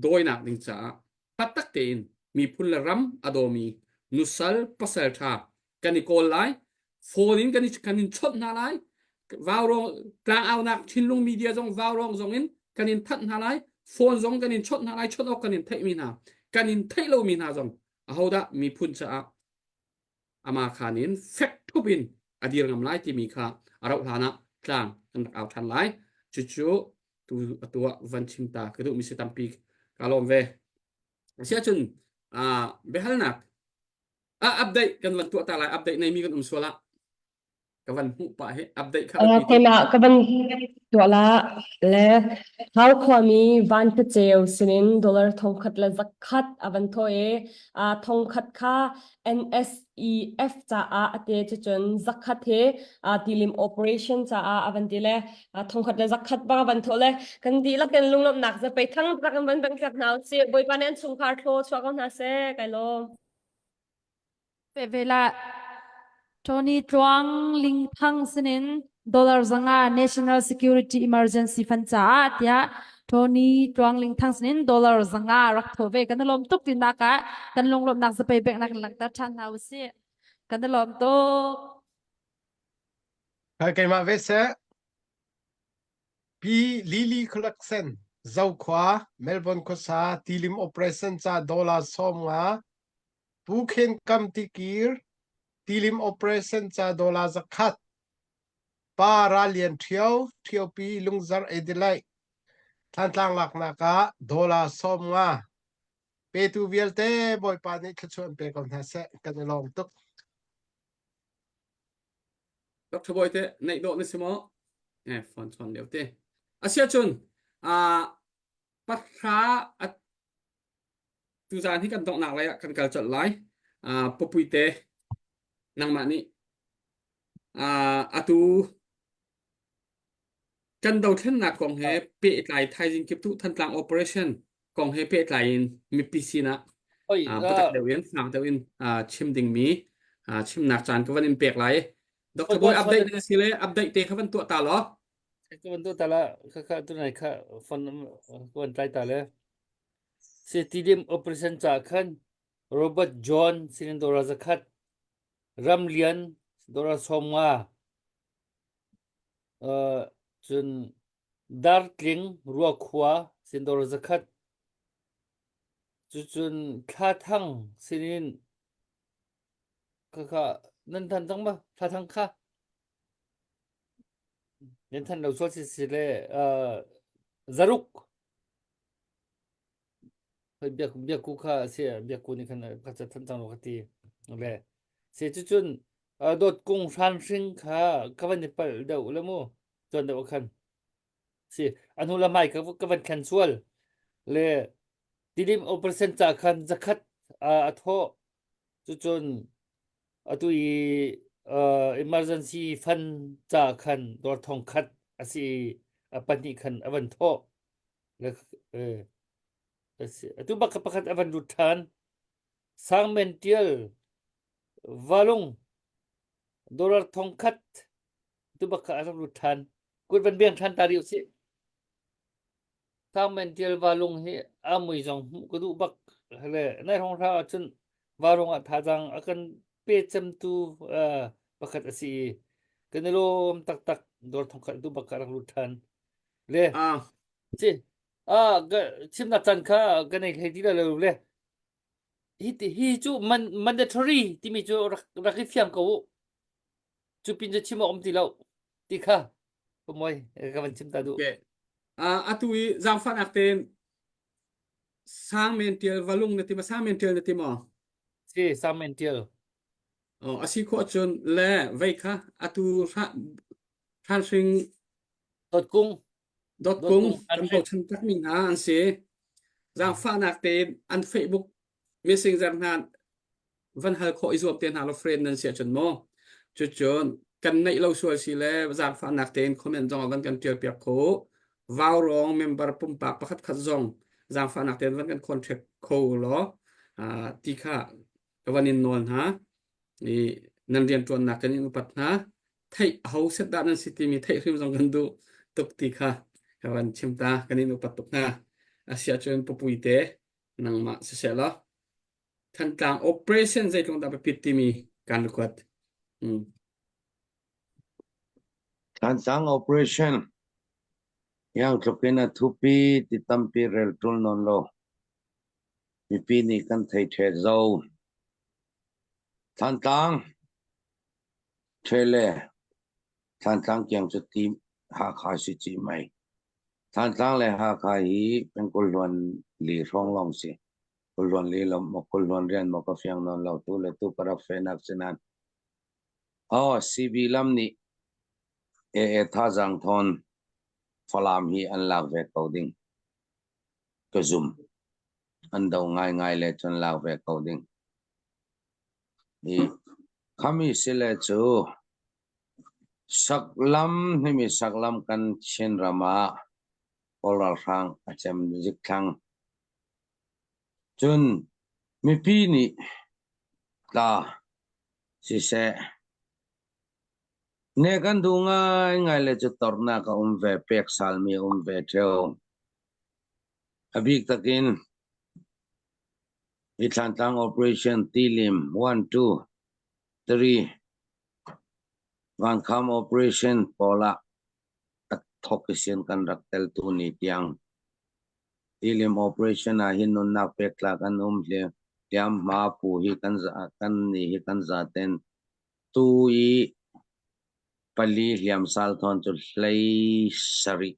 dawinak ding caah taktak tein miphun le ram a dawmi nusal pasal ṭha kan i kawl lai phone in kan i kan in chawnh hna lai vaurawng tlangaunak thinlung media zong vaurawng zong in kan in thanh hna lai phone zong kan in chawnh hna lai chawnh awk kan in theihmi hna kan in theih lomi hna zong ahodah miphun caah ama khan in fek thup in a dir ngam lai timi kha a rauh hlan ah tlang kan rak au ṭhan lai cucu tu atu ah van chim ta ka duhmi si tampi ka lawm ve asiahcun biahalnak ah update kan van tuah ta lai update neimi kan um sual ah ka van hmuh pah hi update kha Keimah ka van tuah la le Hau khuami van ceu sinin dollar thongkhat le zakhat a van thaw i thongkhat kha NSEF caah a te cucun zakhat he tilim operation caah a van ti le thongkhat le zakhat bang a van thawh le kan dihlak in lunglawmhnak zapei thang tak in van bang tlak hna usih Bawipa nih an chungkhar thlaw chuah ko hna seh kai lawm. Ve la Tony Tluang Ling Thang sinin. Dollar 500 National Security Emergency Fund caah tiah Tony Tluangling Thang sinin dollar 500 rak tho ve. Kan i lawm tuk tinak ah kan lunglawmhnak zapei peknak in langhter ṭhan hna usih. Kan i lawm tuk. Hai keimah ve seh. Pi Lily Clarkson, Zokhua, Melbourne khuasa, tilim operation ca dollar 50, Pu Khen Kam Tikir, tilim operation ca dollar 100, Pa Ral Lian Ṭhio, Ṭhiopi Lungzarh Adelaide, Thantlang laknak ah dollar 50. Petu vialte Bawipa nih thluachuah in pe ko hna seh. Kan i lawm tuk. Dr. Bawi te neih dawh na si maw? Eh, phone chon lio te. Asia cun, ah pahra tuzaan hi kan donghnak lei ah kan kal colh lai. Ah pupui te nangmah nih ah atu Kan dothlennak kong he pehtlai thaizing kiptuh Thantlang operation kong he pehtlai in mipi sinah Oi, uh, biatak deuh in fak deuh in uh, chim dingmi uh, chimnak caan ka van in pek lai. Dr. Boy update na si le update te kha van tuah ta law. Ka van tuah ta la kha kha tu nai kha phone ka van tlai ta le. Se TDM operation cha khan Robert John sinin dora zakhat Ramlian dora somnga Cun Dartling Ruakhua sindawr zakhat, cucun Thlathang sinin khakha nan than cang ma? Thlathang kha nan than lo sual si si le zaruk Biak biakku kha a si biakku nih khan ka ca than cang lo ka ti le se cucun dawt kung hran hring kha ka van i palh deuh le mu tuan deuh khan si a hnu la mai ka ka van thlen sual le tilim operation ca khan zakhat a thawh cucun atu i emergency fund ca khan dawr thong khat a si a pahnih khan a van thawh Atu bak pakhat a van lut ṭhan. Sangmen ṭial valung dollar thongkhat tu bak kha a rak lut ṭhan. Kut van beng ṭhan ta rih usih. Sangmen ṭial valung hi a mui zong hmuh ka duh bak. Le nai hrawng hra ahcun varung ah thazaang a kan pe cemtu pakhat a si i kan i lawm taktak dollar thongkhat tu bak kha a rak lut ṭhan. Le Ah, si ah ka chimnak caan kha ka nei hlei ti lo le hi hi cu man mandatory timi cu rak rak i fiang ko u cu pin cu chim awk um ti lo ti kha moi ka van chim ta duh okay. Uh, atu i zaangfahnak tein sang men tial valung na ti ma sang men tial na ti maw si sang men tial Oh, asi khawh cun le vei kha atu hranhring Dawtkung Dawtkung kan bochan takmi hna an si. Zaangfahnak tein an Facebook messenger hna van hal khawh i zuam te hna lo friend nan si ahcun maw. Cucun kan neih lo sual si le zaangfahnak tein comment zong van kan tial piak kho. Vaurawng member pumpak pakhat khat zong zaangfahnak tein van kan contact kho law ti kha ka van in nawl hna. I nan rianṭuannak kan in upat hna. Theih aho set dah nan si timi theih hrim zong kan duh tuk ti kha ka van chim ta. Kan in upat tuk hna. Asiahcun pupui te nangmah siseh law Thantlang operation zeitluk dah biapit timi kan request. Mm. Thantlang operation yang tluk in a thupi ti tampi rel tul non lo. Mipi nih kan thei ṭhe zo. Thantlang ṭhe le Thantlang kiang cu ti Hakha si ci mei. Thantlang le Hakha hi pengkulh hluan li hrawng lawng si. Kulhluan li lo maw kulhluan rian maw ka fiang nawn lo tu le tu ka rak fehnak si nain. Aw CB lam nih AA thazaang thawn Falam hi an lak ve ko ding. Ka zum. An do ngaingai le cun lak ve ko ding. I khami sile cu saklam himi saklam kan Chinram ah Kawl ralhrang a cem zikthlang. Cun mipi nih tla siseh. Ne kan duh ngaingai le cu tornak a um ve, pek salmi a um ve ṭheo. A bik takin hi Thlantlang Operation Tilim 1, 2, 3 Vankham Operation pawl ah a thok i sin kan rak tel tu ni tiang. Tilim Operation ah hin nunnak pek tlak an um hliamhma pu hi kan kan ni hi kan zaten Tu i pali hliamsal thawn cu hlei sarih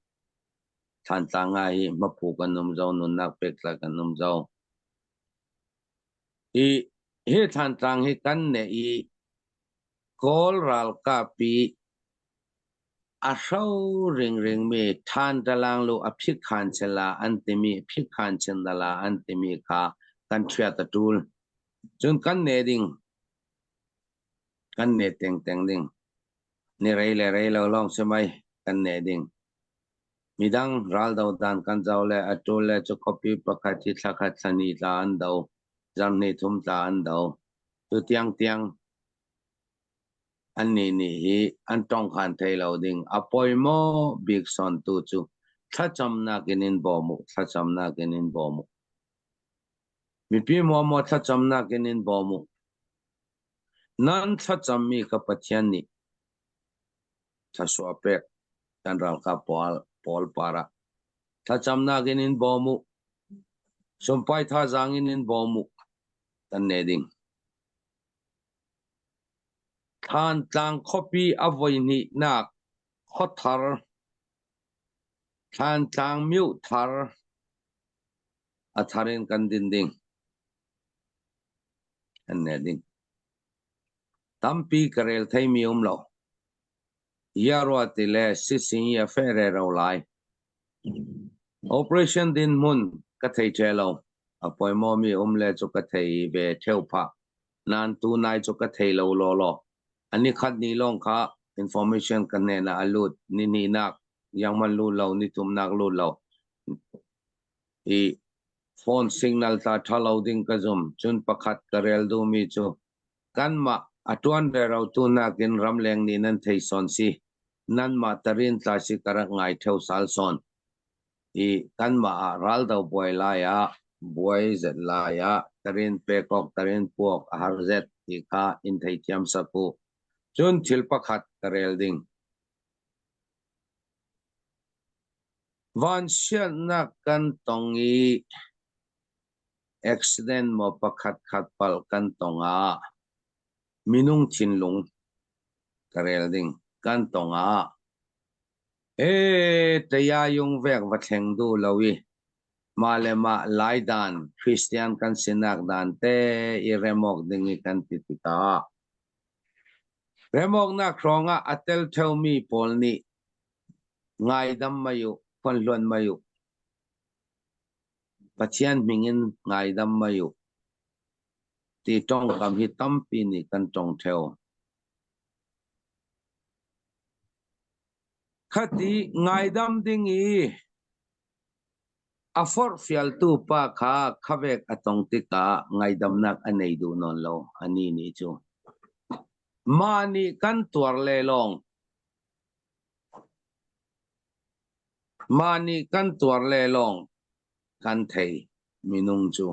Thlantlang ah hi hmaphu kan um zau, nunnak pektlak kan um zau. Hi, hi Thlantlang hi kan neh i Kawl ralkap i a hro ringringmi Thantalang lu a phikhan chela an timi phikhan chendala an timi kha kan ṭhiat a ṭul. Cun kan ne ding Kan ne tengteng ding. Ni rei le rei lo lawng si mei kan ne ding. Midang raldo dan kan zoh le a ṭul le cu khuapi pakhat hi thla khat thla hnih tla an do, zarh hnih thum tla an do. Tu tiangtiang annih nih hi an tongkhan thei lo ding. A poi maw bik sawn tu cu thlacamnak in in bawm u, thlacamnak in in bawm u. Mipi muamuah thlacamnak in in bawm u. Nan thlacammi kha Pathian nih thluachuah pek kan ralkap pawl, pawl par ah. Thlacamnak in in bawm u. Sumpai thazaang in in bawm u. Kan ne ding. Thlantlang khuapi a voihnihnak khuathar Thlantlang mioh thar a thar in kan din ding. An ne ding. Tampi ka rel theimi um lo. Yarua ti le sising i a feh rero lai. Operation din hmun ka thei ṭhe lo. A poimawmi um le cu ka thei ve ṭheo phah. Nan tu nai cu ka thei lo law law. Ani khat ni lawng kha information ka hnen ah a lut. Ni hnihnak yangman lut lo, ni thumnak lut lo. I phone signal tla ṭha lo ding ka zum. Cun pakhat ka rel duhmi cu kanmah a ṭuan rero tu nakin ramleng nih nan thei sawn si. Nanmah tarin tla si ka rak ngai ṭheo sal sawn. I kanmah ah raldo buai lai ah buai zet lai ah tarin pek awk tarin puak a har zet ti kha in theithiam sak u. Cun thil pakhat ka rel ding. Vanchiatnak kan tong i accident maw pakhatkhat palh kan tong ah minung thinlung ka rel ding kan tong ah ee tayayung vek va thleng duh lo i mah le mah Lai dan Christian kan sinak dan te i remawk ding i kan ti tikah remawknak hrawngah a tel theomi pawl nih Ngaidam mei u, phuanhluan mei u. Pathian hming in ngaidam mei u. Ti ṭongkam hi tampi nih kan ṭong ṭheo. Khati ngaidam ding i a forhfialtu pa kha khavek a tong tikah ngaidamnak a nei duh nawn lo, anih nih cu. Mah nih kan tuar le lawng Mah nih kan tuar le lawng kan thei minung cu.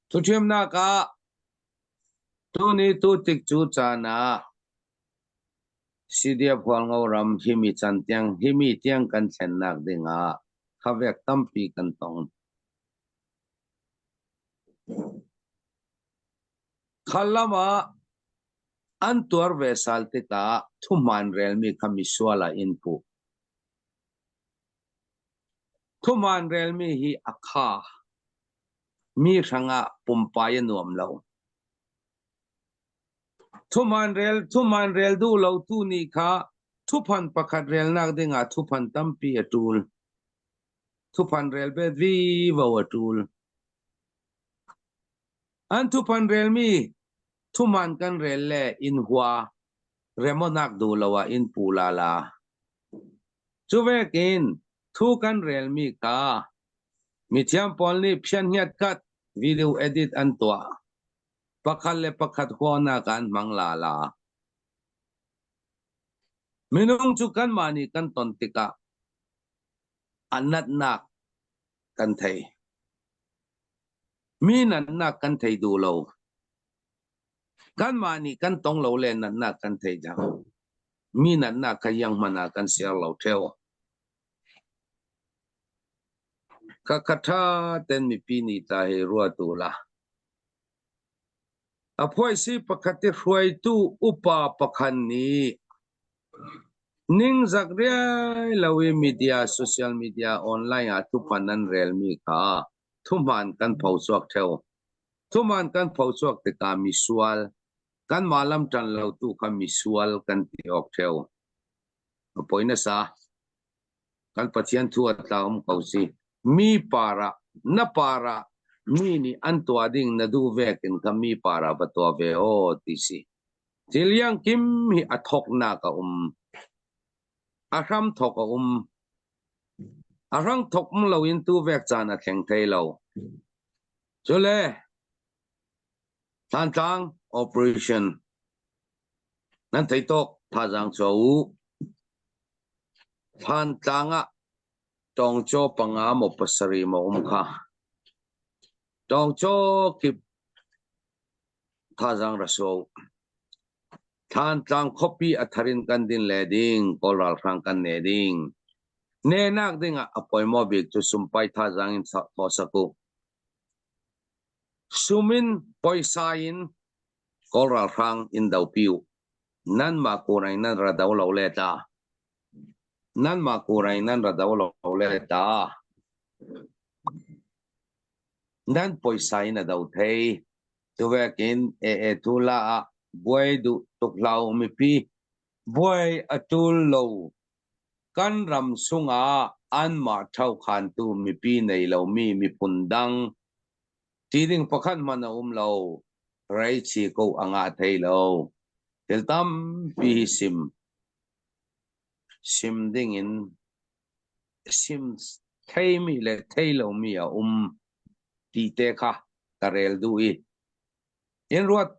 Thuṭhiamnak ah tuni tu tik cu caan ah Sidia Hualngo ram himi can tiang himi tiang kan thlennak dingah khavek tampi kan tong. Khalam ah An tuar ve sal tikah thuhmaan relmi kha misual ah in puh. Thuhmaan relmi hi a kha. Mi hrangah pumpai a nuam lo. Thuhmaan rel, thuhmaan rel duh lo tu nih kha thuphan pakhat relnak dingah thuphan tampi a ṭul. Thuphan rel bet vivo a ṭul. An thuphan relmi thuman kan rel le inn hua remonak duh lo ah inn pu lala. Cu vekin thu kan relmi kha mithiam pawl nih phianhiat kat video edit an tuah. Pakhat le pakhat huahnak ah an hmang lala. Minung cu kanmah nih kan ton tikah a natnak kan thei. Mi natnak kan thei duh lo. Kanmah nih kan tong lo le natnak kan thei cang. Mi natnak kha iang hmanh ah kan ser lo theo. Khakha ṭha ten mipi nih ta hi ruat u la. A phuaisi pakhat i hruaitu upa pakhat nih ningzak riai lo i media, social media, online ah thuhman an relmi kha thuhman kan phochuak ṭheo. Thuhman kan phochuak tikah misual, kanmah lam ṭan lotu kha misual kan ti awk ṭheo. A poi nasa. Kan Pathian thu a tla um ko si. Mi para na para mi nih an tuah ding na duh vek in kha mi para va tuah ve aw ti si. Thil yang kim hi a thoknak a um. A hram thok a um. A hrang thok um lo in tu vek caan a thleng thei lo. Cule Thantlang operation nan thei tawk thazaang chuah u. Thantlang ah tawngcaw panga maw pasarih maw um kha. Tawngcaw kip thazaang ra suah u. Thantlang khuapi a thar in kan din le ding, Kawl ralhrang kan ne ding. Nenak ding ah a pawimawh bik cu sumpai thazaang in thawh sak u. Sum in poisa in Kawl ralhrang in dopi u. Nanmah kurai nan ra do lo le ta. Nanmah kurai nan ra do lo le ta. Nan poisa in a do thei. Tuvekin ee tu la ah buai duh tuk hlah u mipi. Buai a tul lo. Kan ram sungah anmah ṭhokhantu mipi nei lomi miphun dang ti ding pakhat hmanh a um lo. Reichi ko a ngah thei lo. Thil tampi hi sim sim dingin sim theimi le thei lomi a um ti te kha ka rel duh i in ruat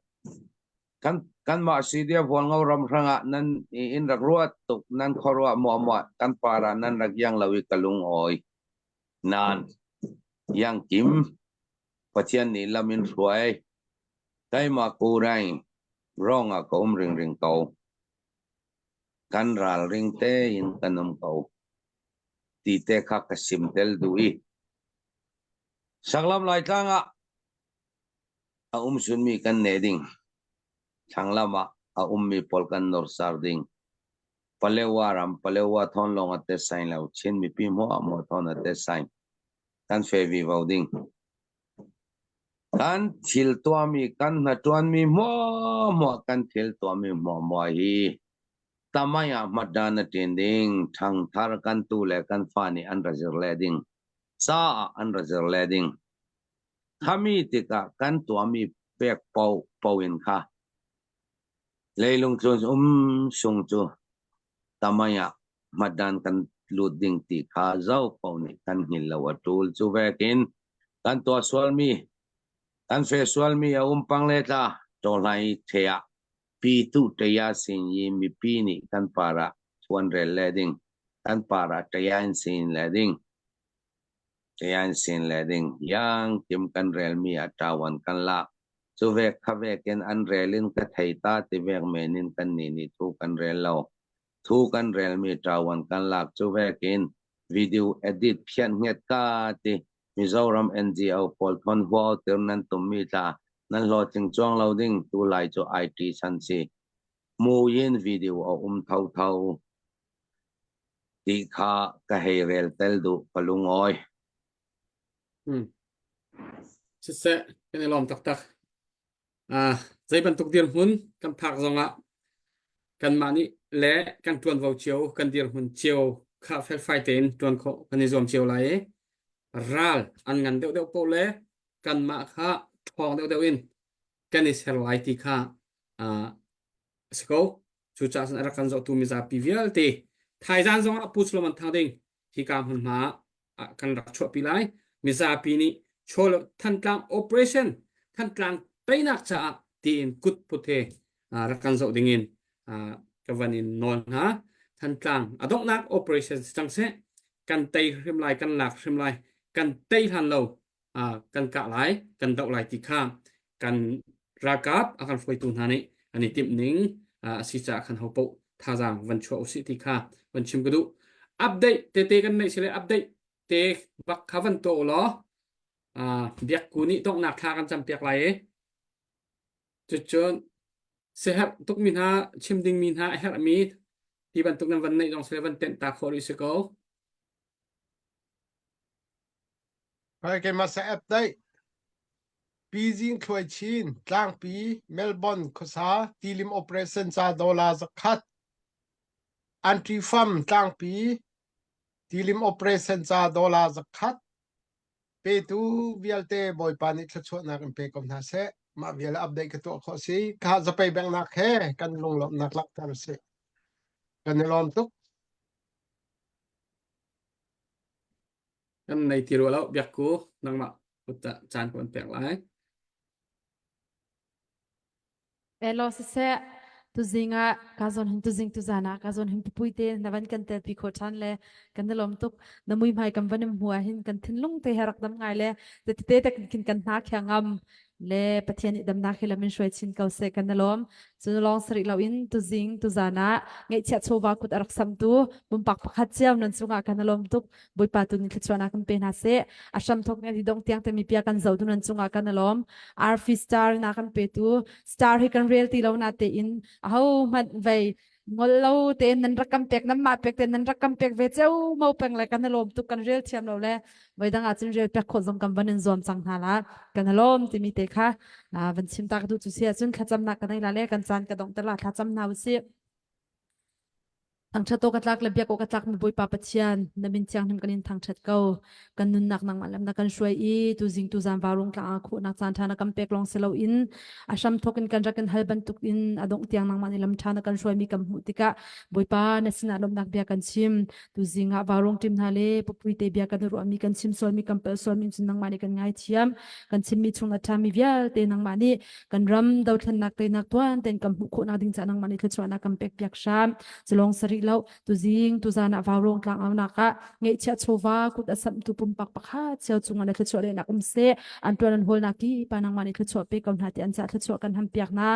kan kanmah CDF Hualngo ram hrangah nan in rak ruat tuk nan khuaruah muahmuah kan para nan rak iang lo i ka lung awi nan iang kim Pathian nih lam in hruai keimah kurai rong ah ka um ringring ko kan ralring tein kan um ko ti te kha ka sim tel duh i Saklam Laitlang ah a um sunmi kan ne ding. Thlanglam ah a ummi pawl kan norsar ding. Palewa ram Palewa thawn lawng a tet sain lo. Chin mipi hmuah hmuah thawn a tet sain. Kan fe vivo ding. Kan thil tuahmi kan hnaṭuanmi hmuahhmuah kan thil tuahmi hmuahhmuah hi tamai ah hmatdan a ṭin ding. Ṭhangthar kan tu le kan fa nih an ra zir le ding. Ca ah an ra zir le ding. Khami tikah kan tuahmi pek paoh in kha leilung tlun um sung cu tamai ah hmatdan kan lut ding ti kha zo paoh nih kan hngilh lo a ṭul. Cu vekin kan tuah sualmi, kan fe sualmi a um pang le tla ṭawhlai the ah pi tu ṭeya sin i mipi nih kan par ah thuan rel le ding, kan par ah ṭeya in sin le ding. Ṭian sin le ding yang kim kan relmi a ṭawan kan lak. Cu vek kha vek in an rel in ka thei ta ti vek men in kan nih nih thu kan rel lo. Thu kan relmi ṭawan kan lak cu vek in video edit phiat nget ka ti Mizoram NGO pawl thon huau tir nan tummi tla nan hlawhtling cuang lo ding tu lai cu IT chan si. Muin video a um thotho. Ti kha ka hei rel tel duh ka lungawi. Hmm. Siseh, kan i lawm taktak. Ah, zei bantuk dirhmun kan phak zongah kanmah nih le kan ṭuanvo cio, kan dirhmun cio kha felfai tein ṭuan khawh kan i zuam cio lai i ral an ngan deuhdeuh paoh le kanmah kha ṭhawng deuhdeuh in kan i ser lai ti kha ah, a si ko. Cucaah cun a rak kan zohtu mizapi vialte thaizan zongah Pu Solomon Thang Ding hika hmunhma ah kan rak chuahpi lai. Mizapi nih Thantlang operation Thantlang Teinak caah tiin kut put he rak kan zoh dingin ka van in nawl hna. Thantlang a donghnak operation si cang seh. Kan tei hrim lai, kan lak hrim lai, kan tei hlan lo kan kah lai, kan doh lai ti kha kan ralkap a kan hruaitu hna nih an i timh ning a si caah khan ho paoh thazaang van chuah usih ti kha van chim ka duh. Update tete kan neih sile update te bak kha van tuah u law biakku nih donghnak thla kan campiak lai i cucun siaherh tukmi hna chim dingmi hna a herhmi ti bantuk nan van neih zong sile van tenh ta khawh rih si ko. Hai keimah sa app daih. Pi Zing Thluai Chin, Tlangpi, Melbourne khuasa, tilim operation ca dollar zakhat. Anti Fam Tlangpi, tilim operation ca dollar zakhat. Petu vialte Bawipa nih thluachuahnak in pe ko hna seh. Mah vial update ka tuah khawh si. Kha zapei bengnak he kan lunglawmhnak langhter si. Kan i lawm tuk. Kan nei ti rua lo biakku nangmah kut caan ko an pek lai. Elaw siseh, tuzing ah ka zawn hin tuzing tuzan ah ka zawn hin pupui te na van kan telpi kho ṭhan le kan i lawm tuk. Na muihmai kan van in hmu ah hin kan thinlung te he rak dam ngai le tete te khin kan hna khia ngam le Pathian nih damnak hi lam in hruai chin ko seh kan i lawm. Cun lawng sarih loin tuzing tuzan ah ngeihchiah chawva kut a rak samtu pumpak pakhat cio nan cungah kan i lawm tuk. Bawipa tu nih thluachuahnak kan pe hna seh. A hramthawk ni dong tiang te mi pia kan zo tu nan cungah kan i lawm. Arfi star na kan petu star hi kan rel ti lo na te in aho hmanh vei ngol lo tein nan rak kan pek nan mah pek tein nan rak kan pek ve ceu mo peng le kan i lawm tuk kan rel thiam lo le voi dang ah cun rel pek khawh zong kan van in zuam cang hna la kan i lawm timi te kha van chim ta ka duh cu si ahcun thlacamnak kan ei la le kan caan ka dong te la thlacam hna usih Thangṭhat awk a tlak le biak awk a tlakmi Bawipa Pathian, na min thianghlim kan in thangṭhat ko. Kan nunnak nangmah lam na kan hruai i tuzing tuzan varung tlang ah khuhnak caan ṭha na kan pek lawng si loin a hramthawk in kan rak in hal bantuk in a dongh tiang nangmah nih lam ṭha na kan hruaimi kan hmuh tikah Bawipa na sinah lawmhnak bia kan chim. Tuzing ah varung ṭim hna le pupui te bia kan i ruahmi kan chim sualmi kan palh sualmi cun nangmah nih kan ngaithiam. Kan chimmi chung a ṭhami vialte nangmah nih kan ram dothlennak teinak tuan tein kan hmuh khawhnak ding caah nangmah nih thluachuahnak kan pek piak hram. Culong sarih lo tuzing tuzan ah vaurong tlang aunak ah ngeihchiah chawva kut a samtu pumpak pakhat cio cungah na thluachuah lehnak um seh an tuan an hawlnak ki pa nangmah nih thluachuah pe ko hna ti an cah thluachuah kan ham piak hna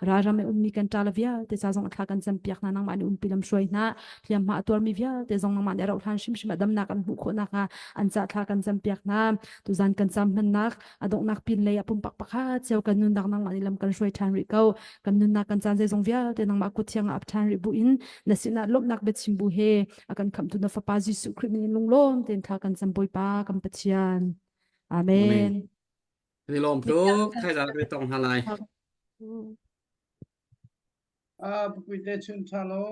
ralram i ummi kan ṭa le vialte ca zong thla kan cam piak hna nangmah nih umpi lam hruai hna hliamhma a tuarmi vialte zong nangmah nih rauh hlan hrimhrim ah damnak an hmuh khawh nakhnga an cah thla kan cam piak hna tuzan kan cam hmannak a donghnak pin lei ah pumpak pakhat cio kan nunnak nangmah nih lam kan hruai ṭhan rih ko kan nunnak kan caan zeizong vialte nangmah kut thiang ah ap ṭhan rih bu in na sinah lawmhnak biachim bu he a kan khamhtu na fapa Jesuh Khrih min in lunglawm tein thla kan cam Bawipa kan Pathian Amen. Kan i lawm tuk. Thaizang kan i tong hna lai. Ah, pupuite chun ṭha lo.